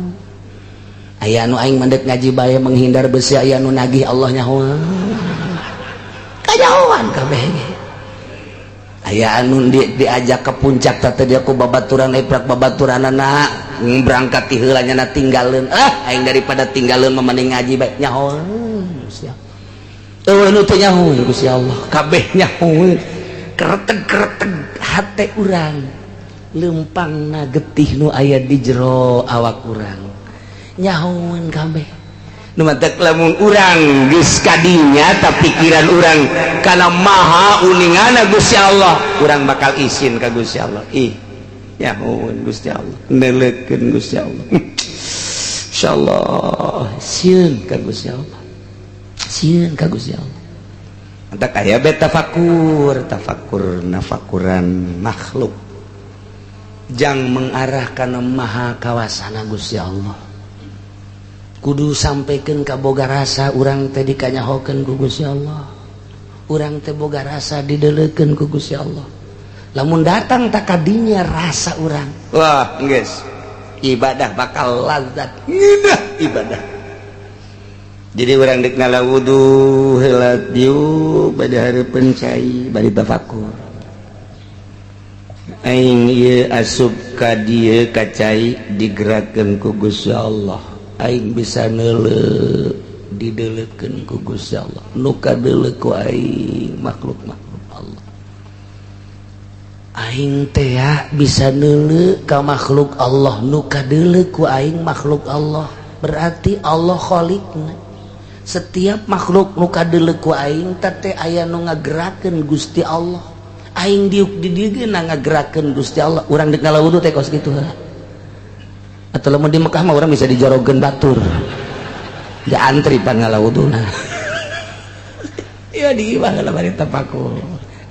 Aya anu aing mendek ngaji bae menghindar besi, aya anu nagih, Allah nyahoan. Kanyahoan kabeh ge. Aya anu diajak ke puncak teh dia ku babaturan, eprak babaturanana berangkat ti heula nya tinggalin, ah aing daripada tinggalin mah mending ngaji bae, nyahoan Gusti Allah. Eueuh nu teu nyahoan Gusti Allah, kabeh nyahoan. Kereteg-kereteg hate urang, lempangna getih nu aya di jero awak urang, nyahoan kabeh. Nu matak lamun urang geus kadinya tak pikiran urang kana maha uningana Gusti Allah, urang bakal isin ka Gusti Allah. Ih, nyahoan Gusti Allah, neuleukeun Gusti Allah, insyaallah sieun ka Gusti Allah, sieun ka Gusti Allah. Mantak aya be tafakur, tafakur nafakuran makhluk jang mengarah kana maha kawasana Gusti Allah. Kudu sampaikan ka boga rasa urang teh dikanyahokeun ku Gusti Allah, urang teh boga rasa dideleukeun ku Gusti Allah. Lamun datang tak kadinya rasa urang, wah geus ibadah bakal lazat, ngeunah ibadah. Jadi urang dek ngala wudu heula diuk bade hareupeun cai, bari tafakur, aing ieu asup ka dieu ka cai digerakkeun ku Gusti Allah, aing bisa neuleu dideleukeun ku Gusti Allah, nu kadeuleu ku aing makhluk-makhluk Allah. Aing teh bisa neuleu ka makhluk Allah, nu kadeuleu ku aing makhluk Allah, berarti Allah khaliqna. Setiap makhluk nu kadeuleu ku aing teh aya nu ngagerakeun, Gusti Allah. Aing diuk di dieu ngagerakeun Gusti Allah. Urang dek ngala wudu teh kos kitu heula, atau lamun di Mekah mah urang bisa dijorogeun batur, ja antri pan ngala wuduna. Iya, di imah lah bari tafakur,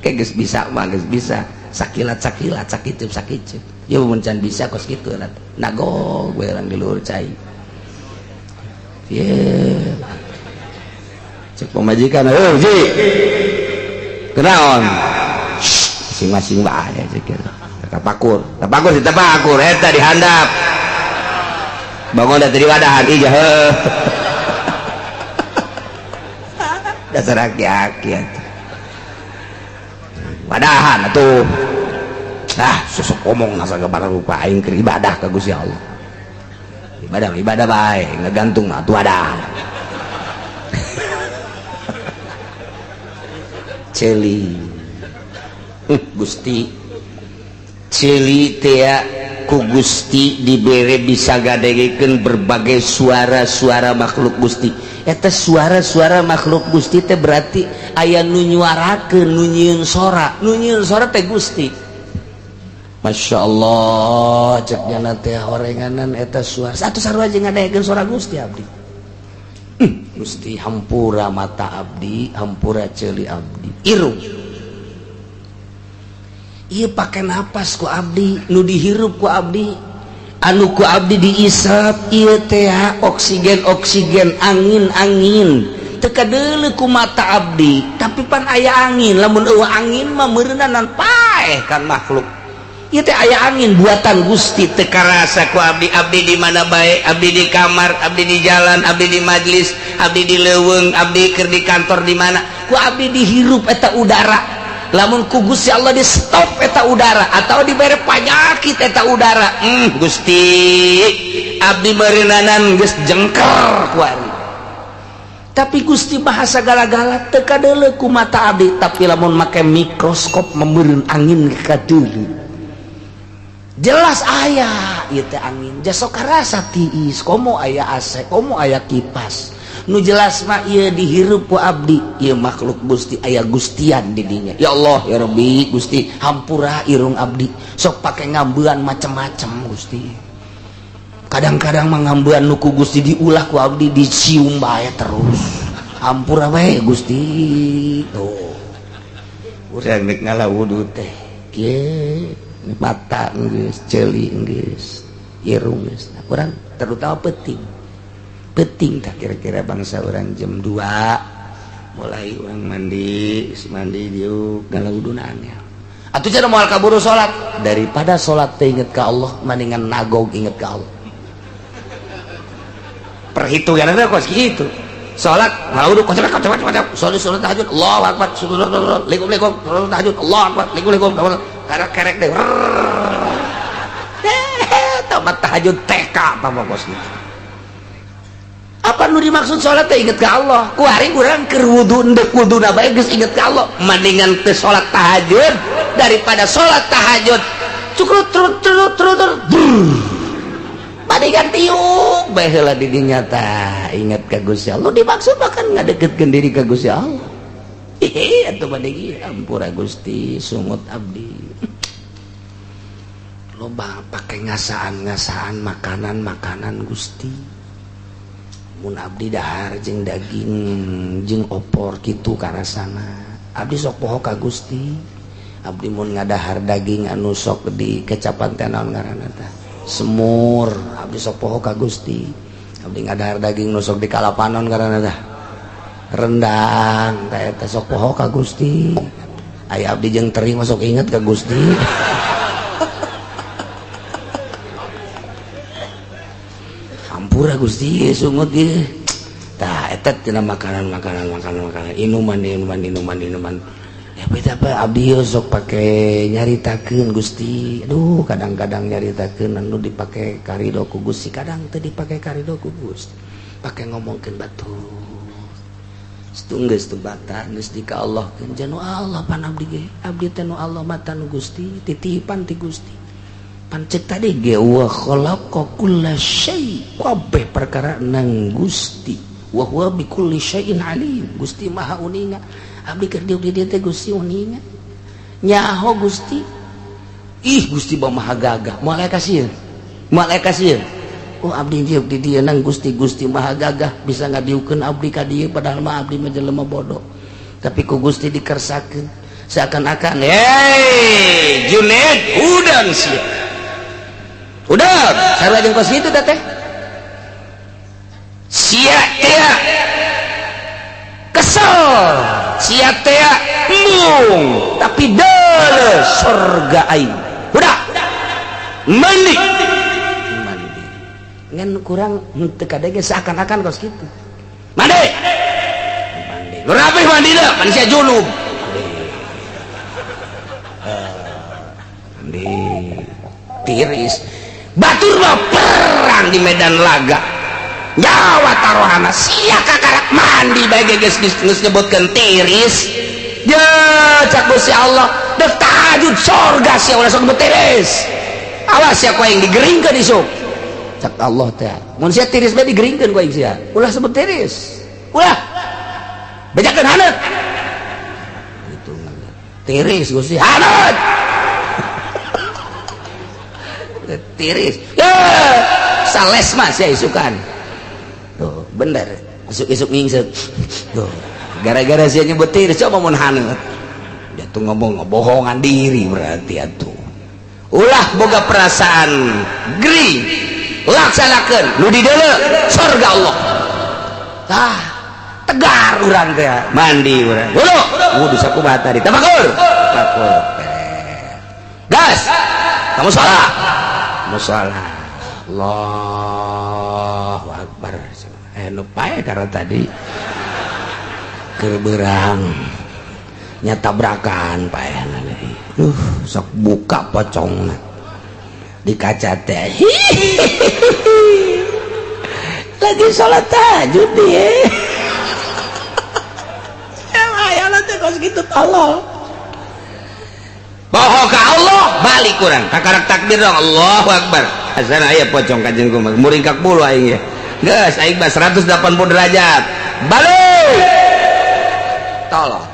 kayak geus bisa mah geus bisa sakilat sakilat, sakicup sakicup. Ya mun can bisa kos kitu lah, nagog we urang di luhur cai. Ye, cek pamajikan, "Heuh ji, kunaon?" Masing-masing bae cek gitu. Tapakur tapakur si tapakur eta di handap bangun dari wadahan ija heuh. Dasar aki-aki atuh. Padahan atuh. Ah, susuk omong nasa sagala rupa aing keur ibadah ka Gusti Allah. Ibadah ibadah bae, ngagantung mah atuh ada. Celi. Gusti. Celi teh ku Gusti dibere bisa gadegekeun berbagai suara-suara makhluk Gusti. Eta suara-suara makhluk Gusti teh berarti aya nu nyuarakeun, nu nyieun sora, nu nyieun sora teh Gusti. Masya Allah, cek jana teh horenganan eta suara. Satu sarua jeung ngadegekeun suara Gusti abdi. Gusti hampura mata abdi, hampura ceuli abdi. Irung. Ieu pake napas ku abdi, nu dihirup ku abdi, anu ku abdi diisap ieu teh oksigen-oksigen, angin-angin. Teu kadeuleu ku mata abdi, tapi pan aya angin, lamun eueuh angin mah meureunanan paeh kan makhluk. Ieu teh aya angin buatan Gusti teu karasa ku abdi, abdi di mana bae, abdi di kamar, abdi di jalan, abdi di majlis, abdi di leuweung, abdi keur di kantor di mana, ku abdi dihirup eta udara. Lamun ku Gusti Allah di stop eta udara atau dibere panyakit eta udara, Gusti abdi meureunnanan geus jengker kuari. Tapi Gusti bahasa gala-gala teu kadeuleu ku mata abdi, tapi lamun make mikroskop meureun angin kadeuleu. Jelas aya ieu teh angin, jasok karasa tiis, komo aya AC, komo aya kipas. Nu jelas mah ieu dihirup ku abdi, ieu makhluk Gusti aya gustian di dinya. Ya Allah ya Rabbi Gusti hampura irung abdi, sok pake ngambean macem-macem Gusti. Kadang-kadang mah ngambean nu ku Gusti diulah ku abdi dicium bae terus. Hampura we Gusti. Tuh. Urang rek ngala wudu teh kieu mata geus, ceuli geus, irung geus. Nah, urang terutama peuting. Penting tak kira-kira bangsa orang jam 2 mulai orang mandi, mandi diuk ngala wuduna angel. Atuh cenah moal kaburu salat, daripada salat teh inget ka Allah mendingan nagog inget ka Allah. Perhitunganna kos kitu. Salat ngala wudu kocok kocok kocok, salat salat tahajud Allahu akbar, likum likum, salat tahajud Allahu akbar, likum likum, karek-kerek deh. Tamat tahajud TK apa kos kitu. Apa nu dimaksud salat teh inget ka Allah? Ku hari urang keur wudu endek wuduna bae geus inget ka Allah. Mendingan teu salat tahajud daripada salat tahajud cukrut trut trut trut mendingan tiuk bae heula di dinya tah inget ka Gusti Allah. Dimaksud mah kan ngadeukeutkeun diri ka Gusti Allah. Hehe atuh mending ampura Gusti sungut abdi. Loba pake ngasaan-ngasaan makanan-makanan Gusti. Mun abdi dahar jeung daging jeung opor kitu karasana. Abdi sok poho ka Gusti. Abdi mun ngadahar daging anu sok di kecapan teh naon ngaranna tah? Semur. Abdi sok poho ka Gusti. Abdi ngadahar daging nu sok di kalapanon ngaranna tah? Rendang. Tah eta sok poho ka Gusti. Aya abdi jeung teri mah sok inget ka Gusti. Hampura Gusti sungut ieu. Tah eta tina makanan makanan makanan makanan inuman inuman inuman inuman. Ya beda apa abdi sok pake nyaritakeun Gusti. Aduh kadang-kadang nyaritakeun anu dipake karido ku Gusti, kadang teu dipake karido ku Gusti. Pake ngomongkeun batur. Geus teu bata geus di ka Allah keun janu Allah pan abdi ge. Abdi teh nu Allah mata nu Gusti, titipan ti Gusti. Pancet tadi ge wa khalaqa kulla syai, kabeh perkara nang Gusti. Wa huwa bi kulli syai'in alim. Gusti Maha uninga. Abdi keur diuk di dieu teh Gusti uninga. Nyaho Gusti. Ih Gusti Maha gagah. Moal aya kasieun. Moal aya kasieun. Oh abdi diuk di dieu nang Gusti, Gusti Maha gagah bisa ngadiukeun abdi ka dieu padahal mah abdi mah jelema bodoh. Tapi ku Gusti dikersakeun seakan-akan, "Hei, Junaid, udang sia." Udah, sarua jeung kos kitu teh. Sia tea kesel, sia tea embung, tapi deuleu surga aing. Udah. Mandi. Mandi. Ngan kurang henteu kadege seakan-akan kos kitu. Mandi. Mandi. Nu rapih mandina pan sia junub. Mandi. Tiris. Batur mah perang di medan laga. Nyawa taruhana sia kakarak mandi bae geus geus nyebutkeun tiris. Ya cak Gusti Allah, dek tahajud sorga sia ulah sok tiris. Awas sia ku aing digeringkeun isuk. Cak Allah teh. Mun sia tiris bae digeringkeun ku aing sia. Ulah sebut tiris. Ulah. Bejakeun haneut. Gitu. Tiris Gusti haneut. Tiris. Ya, sales mah sia isukan. Tuh, bener. Isuk-isuk ngingsek. Tuh. Gara-gara sia nyebut tiris coba mun haneut. Dia tuh ngomong ngebohongan diri berarti atuh. Ulah boga perasaan gering. Laksanakeun nu dideuleu surga Allah. Tah, tegar urang teh mandi urang. Wudu, wudu sakumaha tadi? Tafakur. Tafakur. Gas. Kamu salat. Musala. Allahu akbar. Nu pae karena tadi keur beurang nya tabrakan paehna deui. Duh, sok buka pocongna di kaca teh. Lagi salat tahajud dia. Ya aya teh kos kitu tolol. Bohong ka Allah balik kurang kakarak takbir dong Allahu akbar. Asana aya pocong ka jeung kumaha muringkak bulu aing ya. Geus aing mah 180 derajat. Balik. Tolong.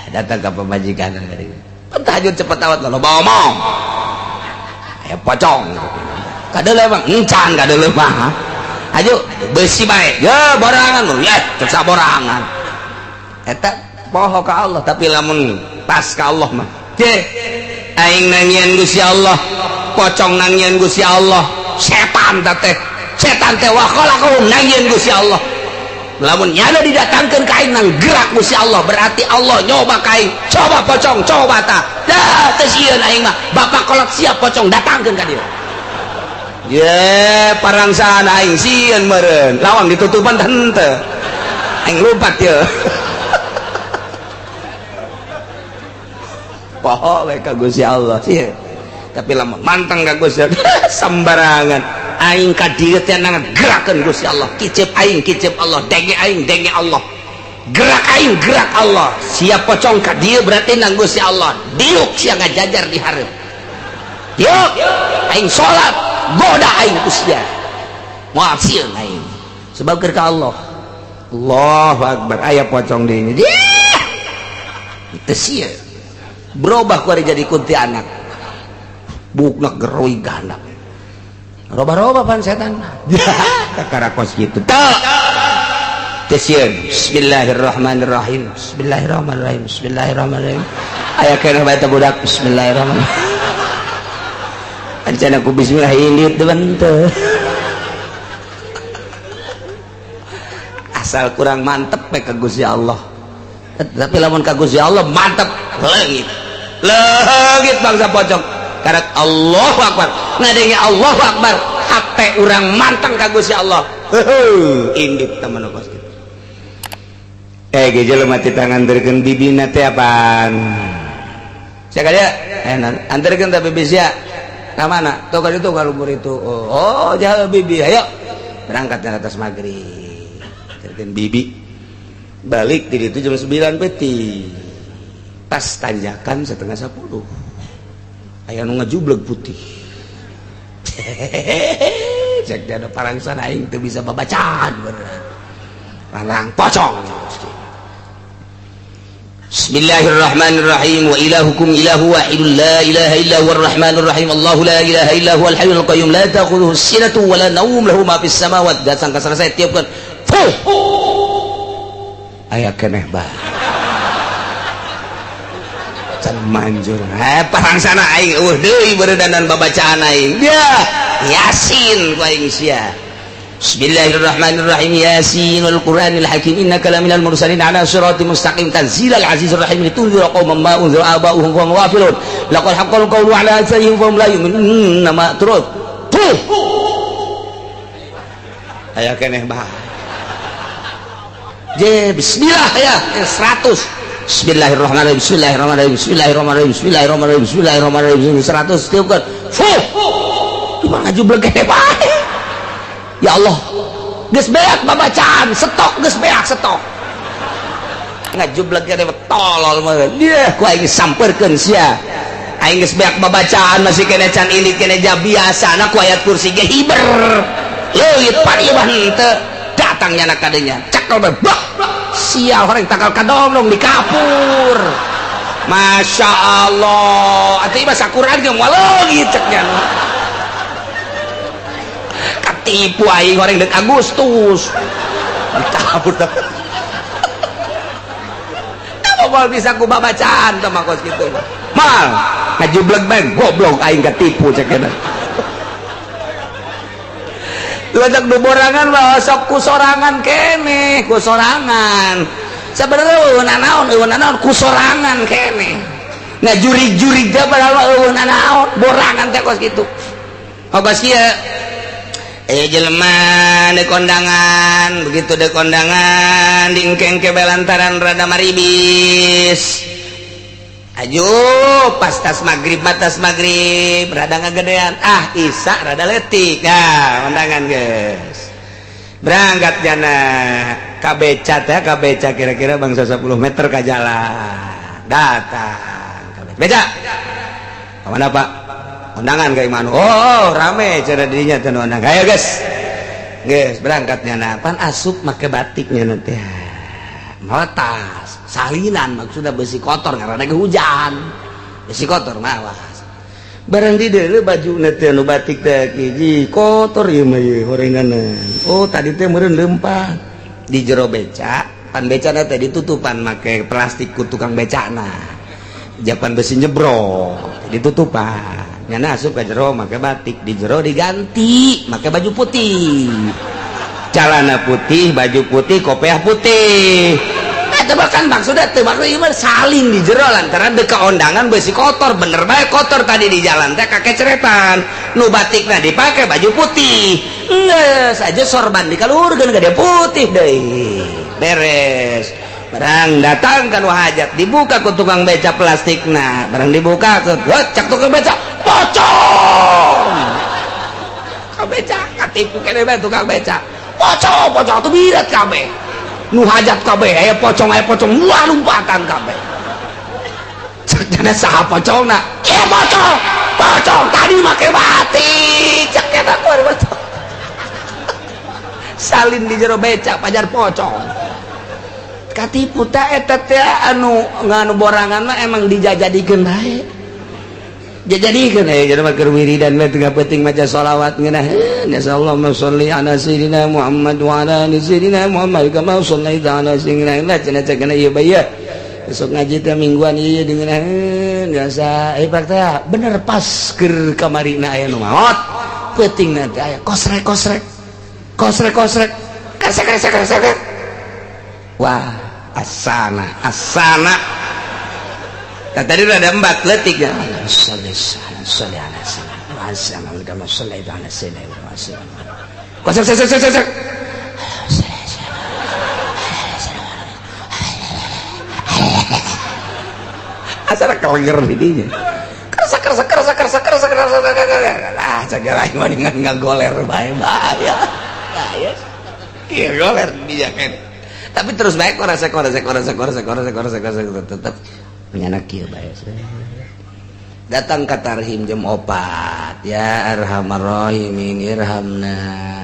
Datang ke pemajikan tahajud cepet awat lo bawa omong. Aya pocong. Kadeuleu emang encan kadeuleu mah. Ayo besi bae. Ya borangan lu ya cek saborangan. Eta poho ka Allah tapi lamun pas ka Allah mah. Ceh aing nangian Gusti Allah, pocong nangian Gusti Allah, setan teh setan teh wa khalaqahum nangian Gusti Allah. Lamun nyana didatangkeun ka aing nang gerak Gusti Allah berarti Allah nyoba ka aing, coba pocong, coba ta. Dah teu sieun aing mah, bapak kolot siap pocong datangkeun ka dieu. Ye, parangsaan aing sieun meureun, lawang ditutupan teh henteu. Aing lompat ye. Poho we ka Gusti Allah sieun. Tapi lamun manteng ka Gusti Allah sembarangan. Aing ka dieu teh nang gerakeun Gusti Allah, kicep aing kicep Allah, denge aing denge Allah, gerak aing gerak Allah. Siap pocong ka dieu berarti nang Gusti Allah. Diuk sia ngajajar di hareup. Diuk aing salat, goda aing ku sia. Moal sieun aing. Sebab keur ka Allah. Allahu akbar aya pocong di dieu. Teu sieun. Berubah ku ari jadi kuntilanak. Bukna geroi gandap. Roba-roba pan setan. Kakara kos gitu. Teu. Teu sieun. Bismillahirrahmanirrahim. Bismillahirrahmanirrahim. Bismillahirrahmanirrahim. Aya keneh bae teh budak bismillahirrahmanirrahim. Acan aku bismillah indit teu teu. Asal kurang mantep we ka Gusti Allah. Tapi lamun ka Gusti Allah mantep leungit. Leungit bangsa pocong. Karat Allahu akbar. Ngadenge Allahu akbar, hate urang manteng ka Gusti Allah. Heuh, indit temen kos kitu. Ge jelema teh nganterkeun bibina teh apaan? Sia ka dieu? Anterkeun teh bibi sia. Ka mana? Tuh ka ditu ka luhur itu. Oh, jauh bibi. Ayo. Berangkat ke atas maghrib. Anterkeun bibi. Balik di ditu jam 9 peuting. Pas tanjakan 9:30. Aya nu ngajubleg putih. Cek dia ada parangsan aing teu bisa babacaan bener. Parang pocong. Bismillahirrahmanirrahim. Wa ilahukum ilahu wahidun la ilaha illa huwar rahmanir rahim. Allahu la ilaha illa huwal hayyul qayyum la ta'khudhuhu sinatun wa la nawm lahu ma fis samawati. Datang ka selesai tiupkeun. Fuh. Aya keneh bae. Can manjur. Parangsana aing eueuh deui beuredanan babacaan aing. Ya, Yasin ku aing sia. Bismillahirrahmanirrahim. Yasin wal Qur'anil Hakim innaka laminal mursalin ala siratim mustaqim tanzilal azizir rahim litunzira qauman ma unzira aba'uhum wa hum ghafilun. Laqad haqqal qawlu ala aktsarihim fa hum la yu'minun. Nama turut. Tuh. Aya keneh bae. Je bismillah ya 100. Bismillahirrahmanirrahim. Bismillahirrahmanirrahim. Bismillahirrahmanirrahim. Bismillahirrahmanirrahim. Bismillahirrahmanirrahim. 100 tiupkeun. Fuh. Cuma ngajublek gede bae. Ya Allah. Geus beak babacaan, stok geus beak stok. Ngajublek gede tolol mah. Dia ku aing samperkeun sia. Aing geus beak babacaan masih kene can ilit kene ja biasana ku ayat kursi ge hiber. Leuit pan ieu mah henteu. Datang nyana kadenya. Cekel bae. Bak. Sial orang tangkal kadongdong di kapur. Masya Allah. Atuh ieu mah sakuran ge moal leungit cek nya. Ketipu aing orang dek Agustus. Dikapur. Kamu moal bisa ku babacaan teh mah kos kitu. Mal ngajublek bae goblok aing ketipu cek nya. Ledak du borangan mah sok ku sorangan keneh, ku sorangan. Sebenarnya eueuh naon, eueuh naon ku sorangan keneh. Nah jurig-jurig teh padahal mah eueuh naon, borangan teh kos kitu. Kos kieu jelema di kondangan, begitu di kondangan diengke-engke belantaran rada maribis. Aju pas tas maghrib tas maghrib rada ngagedean, ah isa rada letik. Nah, kondangan guys. Berangkat jana ka beca teh, ka beca kira-kira bangsa 10 meter ka jalan. Datang ka beca. Kemana Pak? Kondangan ka imanu. Oh, rame cara dirinya teh kondangan. Ayo guys. Guys, berangkatnya nah, pan asup make batiknya nanti. Mawa tas, salinan maksudnya besi kotor karena lagi hujan. Besi kotor mawas. Barang di deuleu baju teh anu batik teh hiji kotor ieu mah ieu horenganan. Oh, tadi teh meureun leumpang di jero beca, pan becana teh ditutupan make plastik ku tukang becana. Japan besi nyebrok ditutupan. Nyana asup ka jero make batik, di jero diganti make baju putih. Celana putih, baju putih, kopiah putih. Eta bahkan maksudnya teu maksud ieu mah salin di jero lantaran dek kondangan besi kotor, bener bae kotor tadi di jalan teh kakeceretan. Nu batikna dipake baju putih. Geus aja sorban dikaluhurkeun ka dia putih deui. Beres. Barang datang kan hajat dibuka ku tukang beca plastikna, barang dibuka ke cak tukang beca, pocong. Tukang beca katipu kene bae tukang beca. Pocong, pocong tuh birat kabeh. Nu hajat kabeh, aya pocong, wah lompatan kabeh. Cek saha pocongna? Ieu pocong, pocong tadi make batik. Cek eta kuar pocong. Salin di jero beca pajar pocong. Katipu ta eta teh anu nganu borangan mah emang dijajadikeun bae. Jajadikeun aya jelema keur wiridan mah tengah peuting maca sholawat ngeunah. Nasallahu sholli ala sayyidina Muhammad wa ala ali sayyidina Muhammad kama shallaita ala sayyidina Muhammad cenah cenah ieu bae. Besok ngaji teh mingguan ieu dengan biasa eh pak teh bener pas keur kamarina aya nu maot. Peutingna teh aya kosrek kosrek. Kosrek kosrek. Kresek kresek kresek. Wah, asana asana. Nah, tadi udah ada empat letik ya. Sholli ala sayyidina kama shallaita ala sayyidina Kosrek kosrek kosrek kosrek. Asal kelenger didinya. Kerasa kerasa kerasa kerasa kerasa kerasa kerasa. Ah, segala mah dengan ngagoler bae bahaya. Bahaya. Iya goler dia kan. Tapi terus baik korasa korasa korasa korasa korasa korasa korasa tetap menyanak kieu bae. Datang ka tarhim jam 4 ya arhamar rahimin irhamna.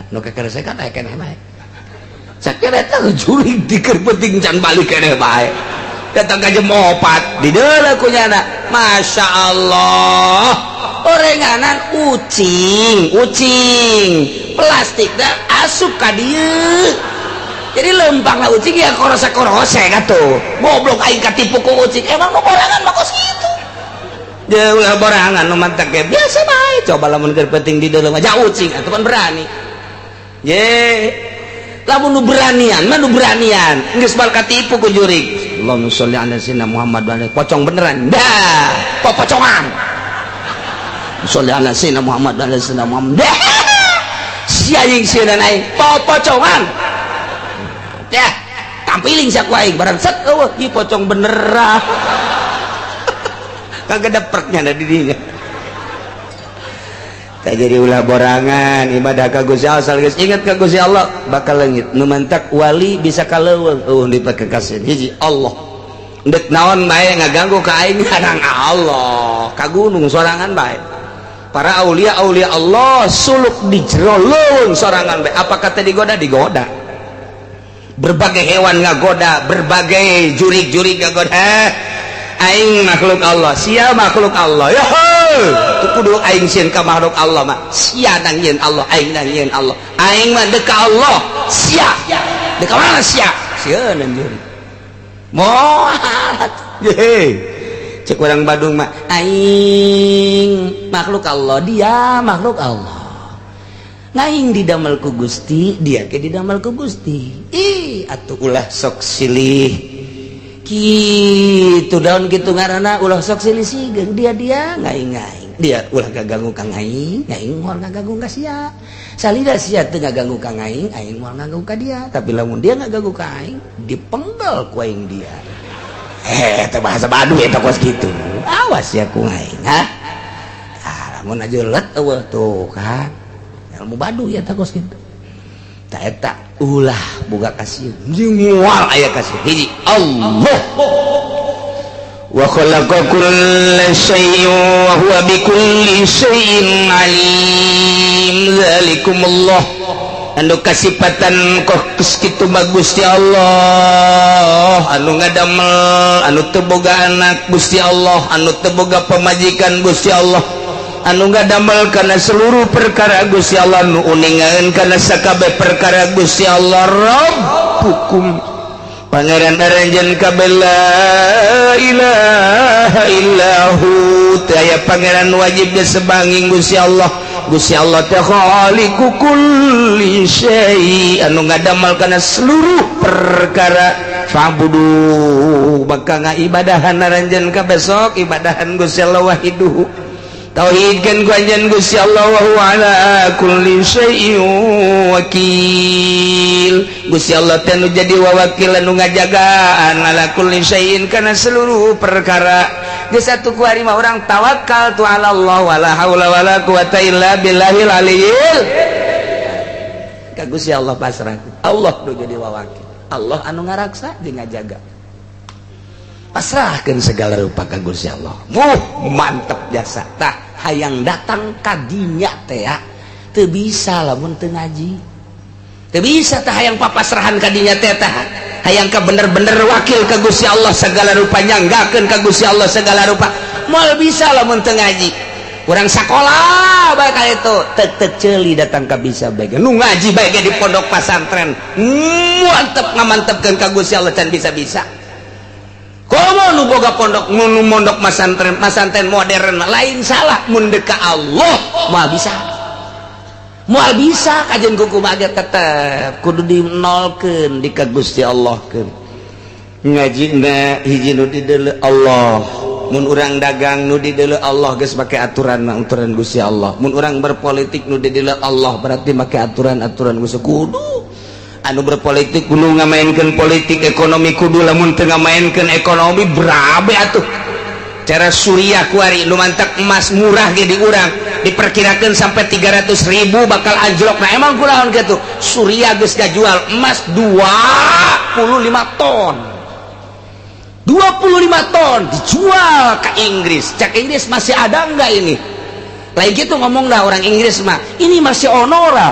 Nu kekeresekan aya keneh bae. Sakira eta jurig dikeun penting can balik keneh bae. Datang ka jam 4 di deuleu ku nyana. Masya Allah. Orenganan ucing, ucing. Plastik dah asup ka dieu. Jadi lempang lah ucing ya korose-korose atuh. Goblok aing katipu ku ucing. Emang nu borangan mah kos kitu. Dia ulah borangan nu mantak ge biasa bae. Coba lamun keur penting di dalam aja ucing atuh kan berani. Ye. Lamun nu beranian mah nu beranian. Geus bal katipu ku jurig. Allahumma sholli ala sayyidina Muhammad wa ala pocong beneran. Dah, popocongan. Sholli ala sayyidina Muhammad wa ala sayyidina Muhammad. Dah. Si anjing sieun aing popocongan. Ya, Tampiling sia ku aing barang set eueuh ieu pocong beneran. Kagak dapreknya da di dinya. Tak jadi ulah borangan ibadah ka Gusti Allah, asal geus ingat ka Gusti Allah bakal leungit. Nu mantak wali bisa ka leuweung eueuh dipake kasih hiji Allah. Ndek naon bae ngaganggu ka aing kadang Allah ka gunung sorangan bae. Para aulia aulia Allah suluk di jero leuweung sorangan bae. Apa kata digoda? Digoda. Berbagai hewan ngagoda, berbagai jurig-jurig ngagoda. Aing makhluk Allah, sia makhluk Allah. Ya kudu aing sieun ka makhluk Allah mah. Sia nang nyieun Allah, aing nang nyieun Allah. Aing mah deuk ka Allah, sia. Deuk ka mana sia? Sieun anjeun. Moal. Ye. Cek urang Badung mah, aing makhluk Allah, dia makhluk Allah. Ngaing didamel ku Gusti, dia ke didamel ku Gusti. Ih, atuh ulah sok silih gitu daun gitu ngaranna ulah sok silih sigeung dia dia ngaing ngaing dia ulah gaganggu ka ngaing, ngaing moal ngaganggu ka sia. Salida sia teu ngaganggu ka ngaing, aing moal ngaganggu ka dia. Tapi lamun dia ngaganggu ka aing, dipenggal ku aing dia. Teh bahasa Baduy eta kos kitu. Awas ya ku aing, ha? Ah, lamun aja let eueuh tuh kan. Ilmu Baduy eta kos kitu. Ta eta ulah boga kasieun. Jeung moal aya kasieun. Hiji Allah. Wa khalaqa kulla syai'in wa huwa bikulli syai'in alim. Dzalikumullah. Anu kasipatan kos kitu mah Gusti Allah, anu ngadamel, anu teu boga anak Gusti Allah, anu teu boga pamajikan Gusti Allah, anu ngadamel kana seluruh perkara Gusti Allah, nu uningan kana sakabeh perkara Gusti Allah. Rabbukum Pangeran aranjeun kabeh, la ilaha illahu, teu aya pangeran wajib disebanging Gusti Allah. Gusti Allah teh khaliqu kulli syai, anu ngadamel kana seluruh perkara. Fa'budu, maka ngaibadahan aranjeun kabeh, sok ibadahan Gusti Allah, wahiduhu, tauhidkeun ku anjeun Gusti Allah. Wa huwa ala kulli syai'in wakil. Gusti Allah teh nu jadi wawakil, anu ngajagaan, ala kulli syai'in, kana seluruh perkara. Geus atuh ku hari mah urang tawakal tu ala Allah, wala haula wala quwata illa billahil aliyil. Ka Gusti Allah pasrah. Allah nu jadi wawakil, Allah anu ngaraksa jeung ngajaga. Pasrahkan segala rupa ka Gusti Allah. Wuh, mantep jasa. Tah hayang datang ka dinya teh ya teu bisa lamun teu ngaji, teu bisa. Tah hayang papasrahan ka dinya teh, tah hayang ka bener-bener wakil ka Gusti Allah segala rupa, nyanggakeun ka Gusti Allah segala rupa, moal bisa lamun teu ngaji. Urang sakola bae ka itu tek tek ceuli datang ka bisa bae. Nu ngaji bae di pondok pasantren mantep, ngamantepkeun ka Gusti Allah can bisa-bisa. Komo nu boga pondok, nu mondok masantren, masantren modern lain salah, mun deuk ka Allah moal bisa, moal bisa. Kajian kuku mah tetep kudu dinolkeun, di ka Gusti Allah keun. Ngaji na hiji nu dideuleu Allah. Mun urang dagang nu dideuleu Allah, geus make aturan mah aturan Gusti Allah. Mun urang berpolitik nu dideuleu Allah, berarti make aturan-aturan Gusti. Kudu anu berpolitik kudu ngamainkeun politik ekonomi, kudu. Lamun teu ngamainkeun ekonomi berabe atuh. Cara Suriah kuari nu mantak emas murah ge di urang diperkirakan sampai 300 ribu bakal anjlok. Nah, emang kunaon gitu Suriah geus jual emas 25 ton, 25 ton dijual ke Inggris. Cek Inggris, "Masih ada enggak ini?" Lain gitu ngomong dah orang Inggris mah, "Ini masih ono ora?"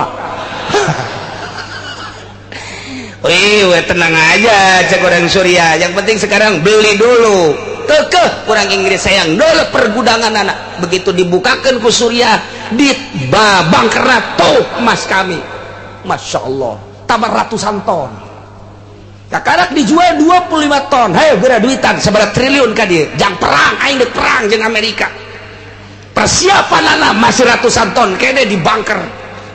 "Wih, tenang aja," cek orang Suriah. "Yang penting sekarang beli dulu." Kekeh orang Inggris sayang dulu pergudangan anak. Begitu dibukakan ku Suriah, di babang tuh emas kami. Masya Allah, tambah ratusan ton. Kakarak dijual 25 ton. Hayo geura duitan seberapa triliun ka dia. Jang perang, aing dek perang jeung Amerika. Persiapan anak masih ratusan ton kene di bunker.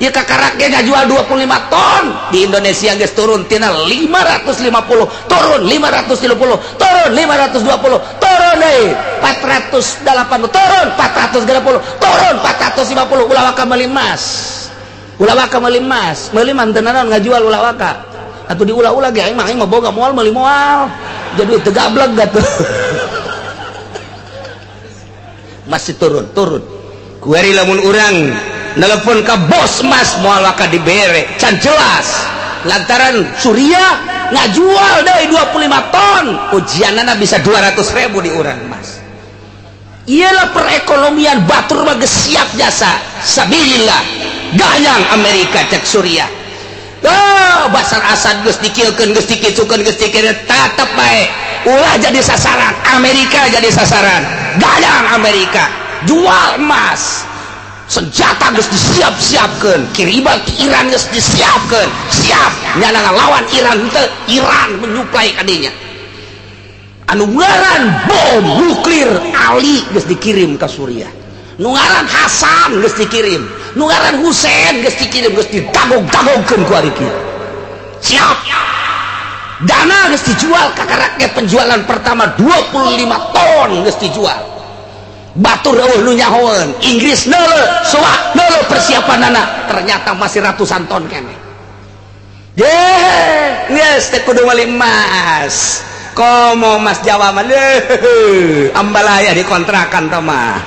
Ya kakarak ge ngajual 25 ton di Indonesia geus turun tina 550, turun 530, turun 520, turun deui 480, turun 430, turun 450. Ulah waka meuli emas, ulah waka meuli emas, meuli mah teu naon, ngajual ulah waka. Atuh diulah-ulah ge aing mah, aing mah boga moal meuli moal. Jadi teu gablek gatuh. Masih turun, turun. Kuari lamun urang nelpon ka bos mas moal waka dibere, can jelas. Lantaran Suriah ngajual dari 25 ton, ujianana bisa 200 ribu di urang mas. Iyalah perekonomian batur mah geus siap jasa sabilillah gayang Amerika cek Suriah. Oh, Basar Asad geus dikilkeun, geus dikitukeun, geus dikieun, tetep bae ulah jadi sasaran Amerika, jadi sasaran gayang Amerika jual emas, senjata geus disiap-siapkeun, kiriman ke Iran geus disiapkeun, siap nyana ngalawan Iran teu Iran menyuplai kadinya anu ngaran bom nuklir Ali geus dikirim ke Suriah, nu ngaran Hasan geus dikirim, nu ngaran Husein geus dikirim, geus ditagog-tagogkeun ku ari kieu. Siap dana geus dijual ka rakyat, penjualan pertama 25 ton geus dijual. Batur eueuh nu nyahoeun, Inggris neuleuh, soa neuleuh persiapanana, ternyata masih ratusan ton keneh. Ye, geus teh kudu meuli emas. Komo Mas Jawa mah leuh, ambalaya dikontrakan tah mah.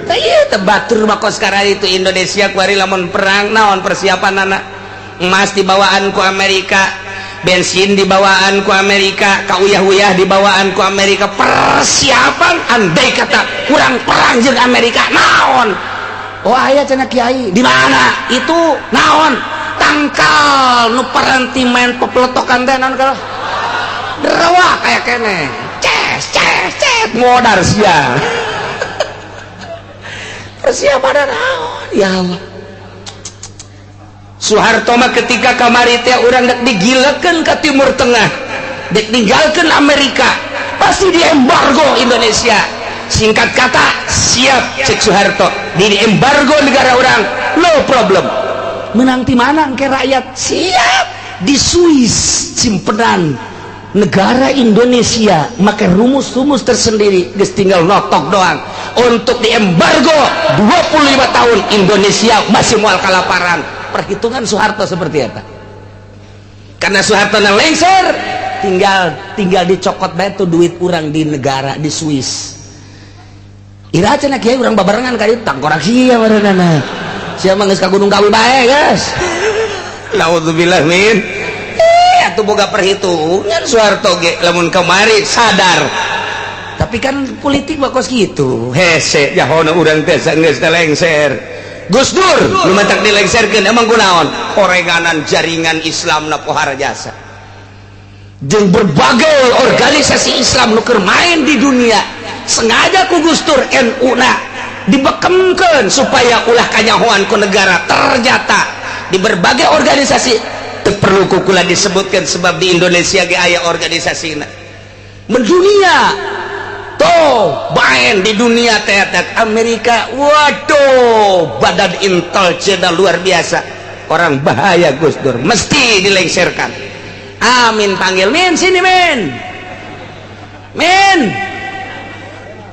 Tah ieu teh batur mah kos itu Indonesia kuari lamun perang naon persiapanana? Emas dibawaan ku Amerika, bensin dibawaan ku Amerika, kauyah-uyah dibawaan ku Amerika, persiapan andai kata kurang perang jeung Amerika naon? Oh aya cenah kiai, di mana? Itu naon? Tangkal nu paranti main pepeletokan teh naon kalau? Derewa kayak kene. Ces ces ces modar sia. Persiapan naon? Ya Allah. Soeharto mah ketika kamari teh urang dek digilekeun ke Timur Tengah, dek ninggalkeun Amerika, pasti diembargo Indonesia. Singkat kata, siap cek Soeharto, di embargo negara orang, no problem. Menang di mana ke rakyat? Siap di Swiss simpenan negara Indonesia make rumus-rumus tersendiri, geus tinggal notok doang untuk diembargo 25 tahun Indonesia masih mual kalaparan. Perhitungan Soeharto seperti apa? Karena Soeharto lengser, tinggal tinggal dicokot bae tuh duit urang di negara di Swiss. Ira cenah kiai urang babarengan ka dieu tangkorak sia barenana. Sia mah geus ka Gunung Kawi bae, guys. Naudzubillah min. Eh, atuh boga perhitungan Soeharto ge lamun kamari sadar. Tapi kan politik mah kos kitu. Hese jahona urang teh geus lengser. Gus Dur nu matak dilengserkeun emang kunaon? Oreganan jaringan Islam na pohara jasa. Jeung berbagai organisasi Islam nu keur main di dunia sengaja ku Gus Dur NU na dibekemkeun supaya ulah kanyahoan ku negara. Ternyata di berbagai organisasi teu perlu kukula disebutkan sebab di Indonesia ge aya organisasina mendunia tuh main di dunia teater Amerika. Waduh, badan intelijen luar biasa, orang bahaya Gus Dur mesti dilengserkan. Amin panggil min sini min min,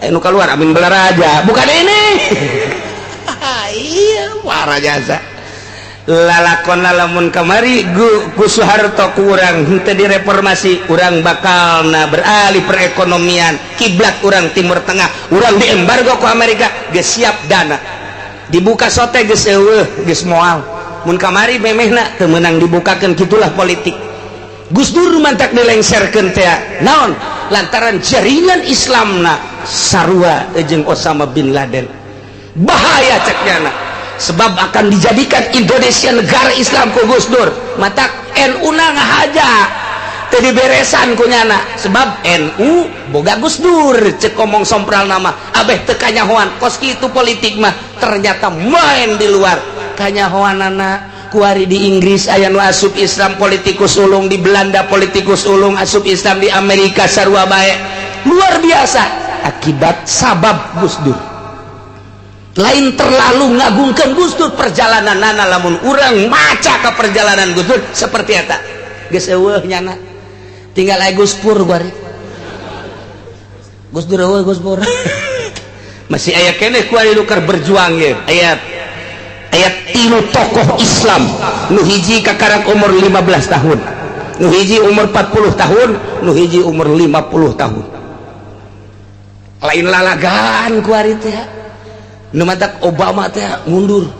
eh nu keluar Amin Balaraja bukan ini. Iya warah jasa lalakon lamun kamari ku Soeharto kurang henteu direformasi, urang bakal na beralih perekonomian kiblat urang Timur Tengah, urang diembargo ku Amerika. Geus siap dana dibuka sote geus eueuh geus moal mun kamari memehna teu meunang dibukakeun. Kitulah politik. Gus Dur mantak dilengserkeun teh naon? Lantaran jaringan Islamna sarua jeung Osama bin Laden, bahaya cek nyana, sebab akan dijadikan Indonesia negara Islam ku Gus Dur. Matak NU na ngahaja teu diberesan ku nyana sebab NU boga Gus Dur cek ngomong sompral nama abeh teu kanyahoan kos kitu politik mah. Ternyata main di luar kanyahoanana kuari di Inggris aya nu asup Islam politikus ulung, di Belanda politikus ulung asup Islam, di Amerika sarua bae. Luar biasa akibat sabab Gus Dur. Lain terlalu ngagungkan Gus Dur perjalanan nana, lamun urang maca ke perjalanan Gus Dur seperti eta geus eueuh nyana, tinggal aya Gus Pur kuari. Gus Dur eueuh, Gus Pur masih aya keneh kuari nu keur berjuang ye. Aya Aya tilu tokoh Islam, nu hiji kakarak umur 15 tahun, nu hiji umur 40 tahun, nu hiji umur 50 tahun. Lain lalagan kuari teh, nu matak Obama teh mundur.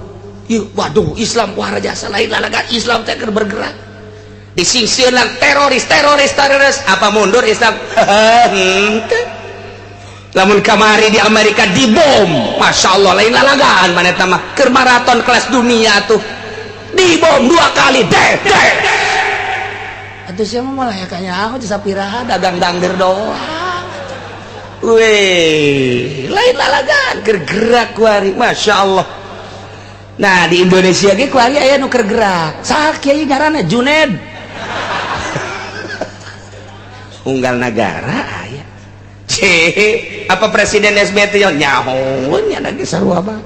Ih, waduh, Islam wah jasa. Lain lalagan, Islam teh keur bergerak, disingsieunan teroris, teroris, teroris. Apa mundur Islam? Henteu. Lamun kamari di Amerika dibom, Masya Allah, lain lalagan mana mah, keur maraton kelas dunia tuh dibom dua kali deh deh. Atuh siapa malah ya kayaknya aku di sapiraha dagang dangder doang. Weh, lain lalagan, keur gerak kuari, Masya Allah. Nah, di Indonesia ge kuari aya nu keur gerak. Saha kiai ngaranna? Juned. Unggal nagara aya. Apa Presiden SBY teh nyaho nya lagi sarua mah.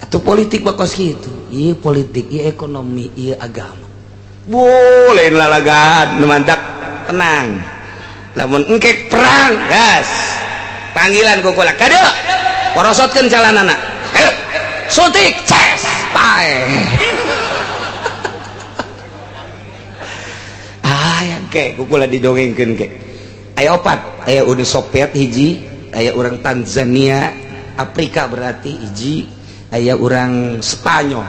Atuh politik bakos kitu. Ieu politik, ieu ekonomi, ieu agama. Boleh lalagan, nu mantak tenang. Lamun engkek perang, gas. Panggilan ku kula. Kade. Porosotkeun calanana. Ayo. Suntik, ces, pae. Ah, ke ku kula didongengkeun ke. Aya opat, aya Uni Soviet hiji, aya orang Tanzania, Afrika berarti hiji, aya orang Spanyol.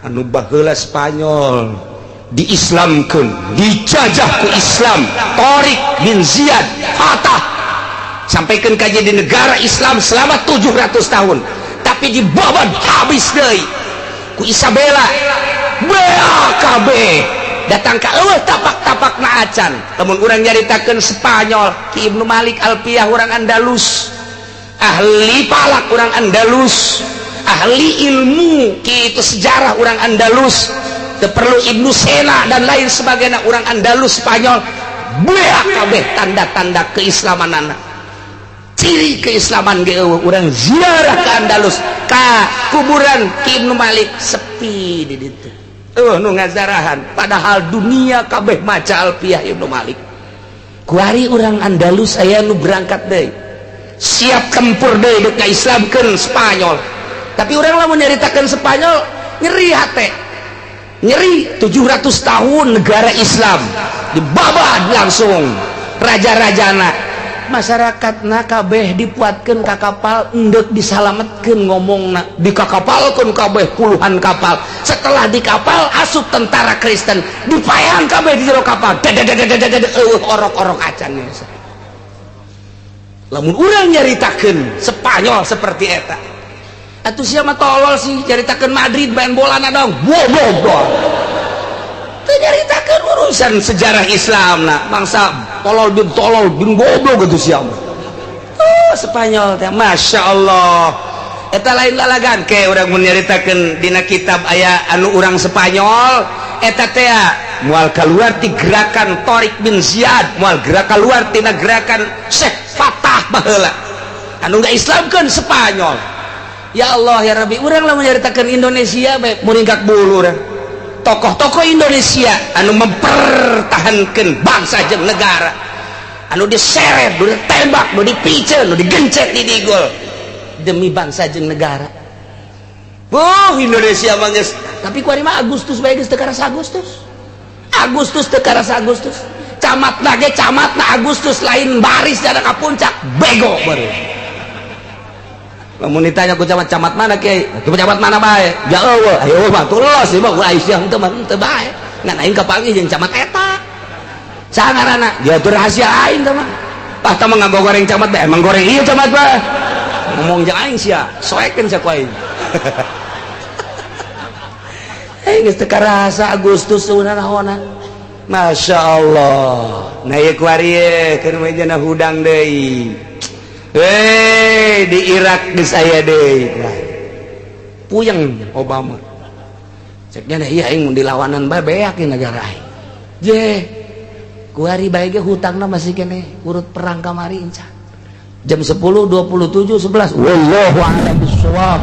Anu baheula Spanyol diislamkeun, dijajah ku Islam, Tariq bin Ziyad Fatah sampaikan kaji di negara Islam selama 700 tahun, tapi dibabat habis deui ku Isabella. BAKB datang ka eueuh tapak-tapak na acan. Lamun urang nyaritakeun Spanyol, Ki Ibnu Malik Alpiyah urang Andalus, ahli palak urang Andalus, ahli ilmu kitu sejarah urang Andalus, teu perlu Ibnu Sena dan lain sebagainya, urang Andalus Spanyol. BAKB tanda-tanda keislamanana, ciri keislaman ge eueuh. Urang ziarah ke Andalus, ka kuburan Ki Ibnu Malik, sepi di ditu. Nu ngazarahan, padahal dunia kabeh maca Alpiyah Ibnu Malik. Kuari urang Andalus aya nu berangkat deui, siap tempur deui dek Islamkeun Spanyol. Tapi urang lamun nyaritakeun Spanyol nyeri hate, nyeri. 700 tahun negara Islam dibabad langsung raja-rajana, masyarakat na kabeh dipuatkeun ka kapal endek disalametkeun, ngomongna dikakapalkeun kabeh puluhan kapal. Setelah di kapal asup tentara Kristen, dipaehan kabeh di jero kapal, dededededede, eueuh orok-orok acan. Lamun urang nyaritakeun Spanyol seperti eta, atuh sia mah tolol sih, nyaritakeun Madrid main bola na dong, bobo teu nyaritakeun urusan sejarah Islam. Nah, bangsa tolol bin goblok gitu sia mah. Oh, Spanyol teh Masya Allah, eta lain lalagan. Ke urang mun nyaritakeun dina kitab aya anu urang Spanyol eta teh moal keluar ti gerakan Tariq bin Ziyad, moal gerak keluar tina gerakan Syekh Fatah baheula anu ngaislamkeun Spanyol. Ya Allah ya Rabbi, urang lamun nyaritakeun Indonesia bae muringkak bulu urang. Tokoh-tokoh Indonesia anu mempertahankan bangsa jeung negara, anu diseret, nu ditembak, nu dipiceun, nu digencet di digol demi bangsa jeung negara. Buh, Indonesia mah geus, tapi kuari mah Agustus bae geus teu karasa Agustus. Agustus teu karasa Agustus. Camat ge camatna Agustus lain baris dana ka puncak, bego baru. Lamun ditanya ku camat, camat mana kiai? Itu camat mana bae? Ya eueuh, ayo mah tulos ieu mah Aisyah henteu mah henteu bae. Ngan aing kapanggih jeung camat eta. Saha ngaranna? Ya itu rahasia aing teh mah. Pah tah mah ngagoreng camat bae, emang goreng ieu camat bae. Ngomong jeung aing sia, soekeun sia ku aing. Geus teu karasa Agustus naonan. Masya Allah. Nah, ieu kuari ye keur mejana hudang deui. Hei, di Irak geus aya deui. Puyeng Obama. Ceknya deh, iya aing mun dilawanan bae beak ieu negara aing. Je. Kuari bae ge hutangna masih keneh urut perang kamari inca. Jam 10.27 11. Wallahu a'lam bissawab.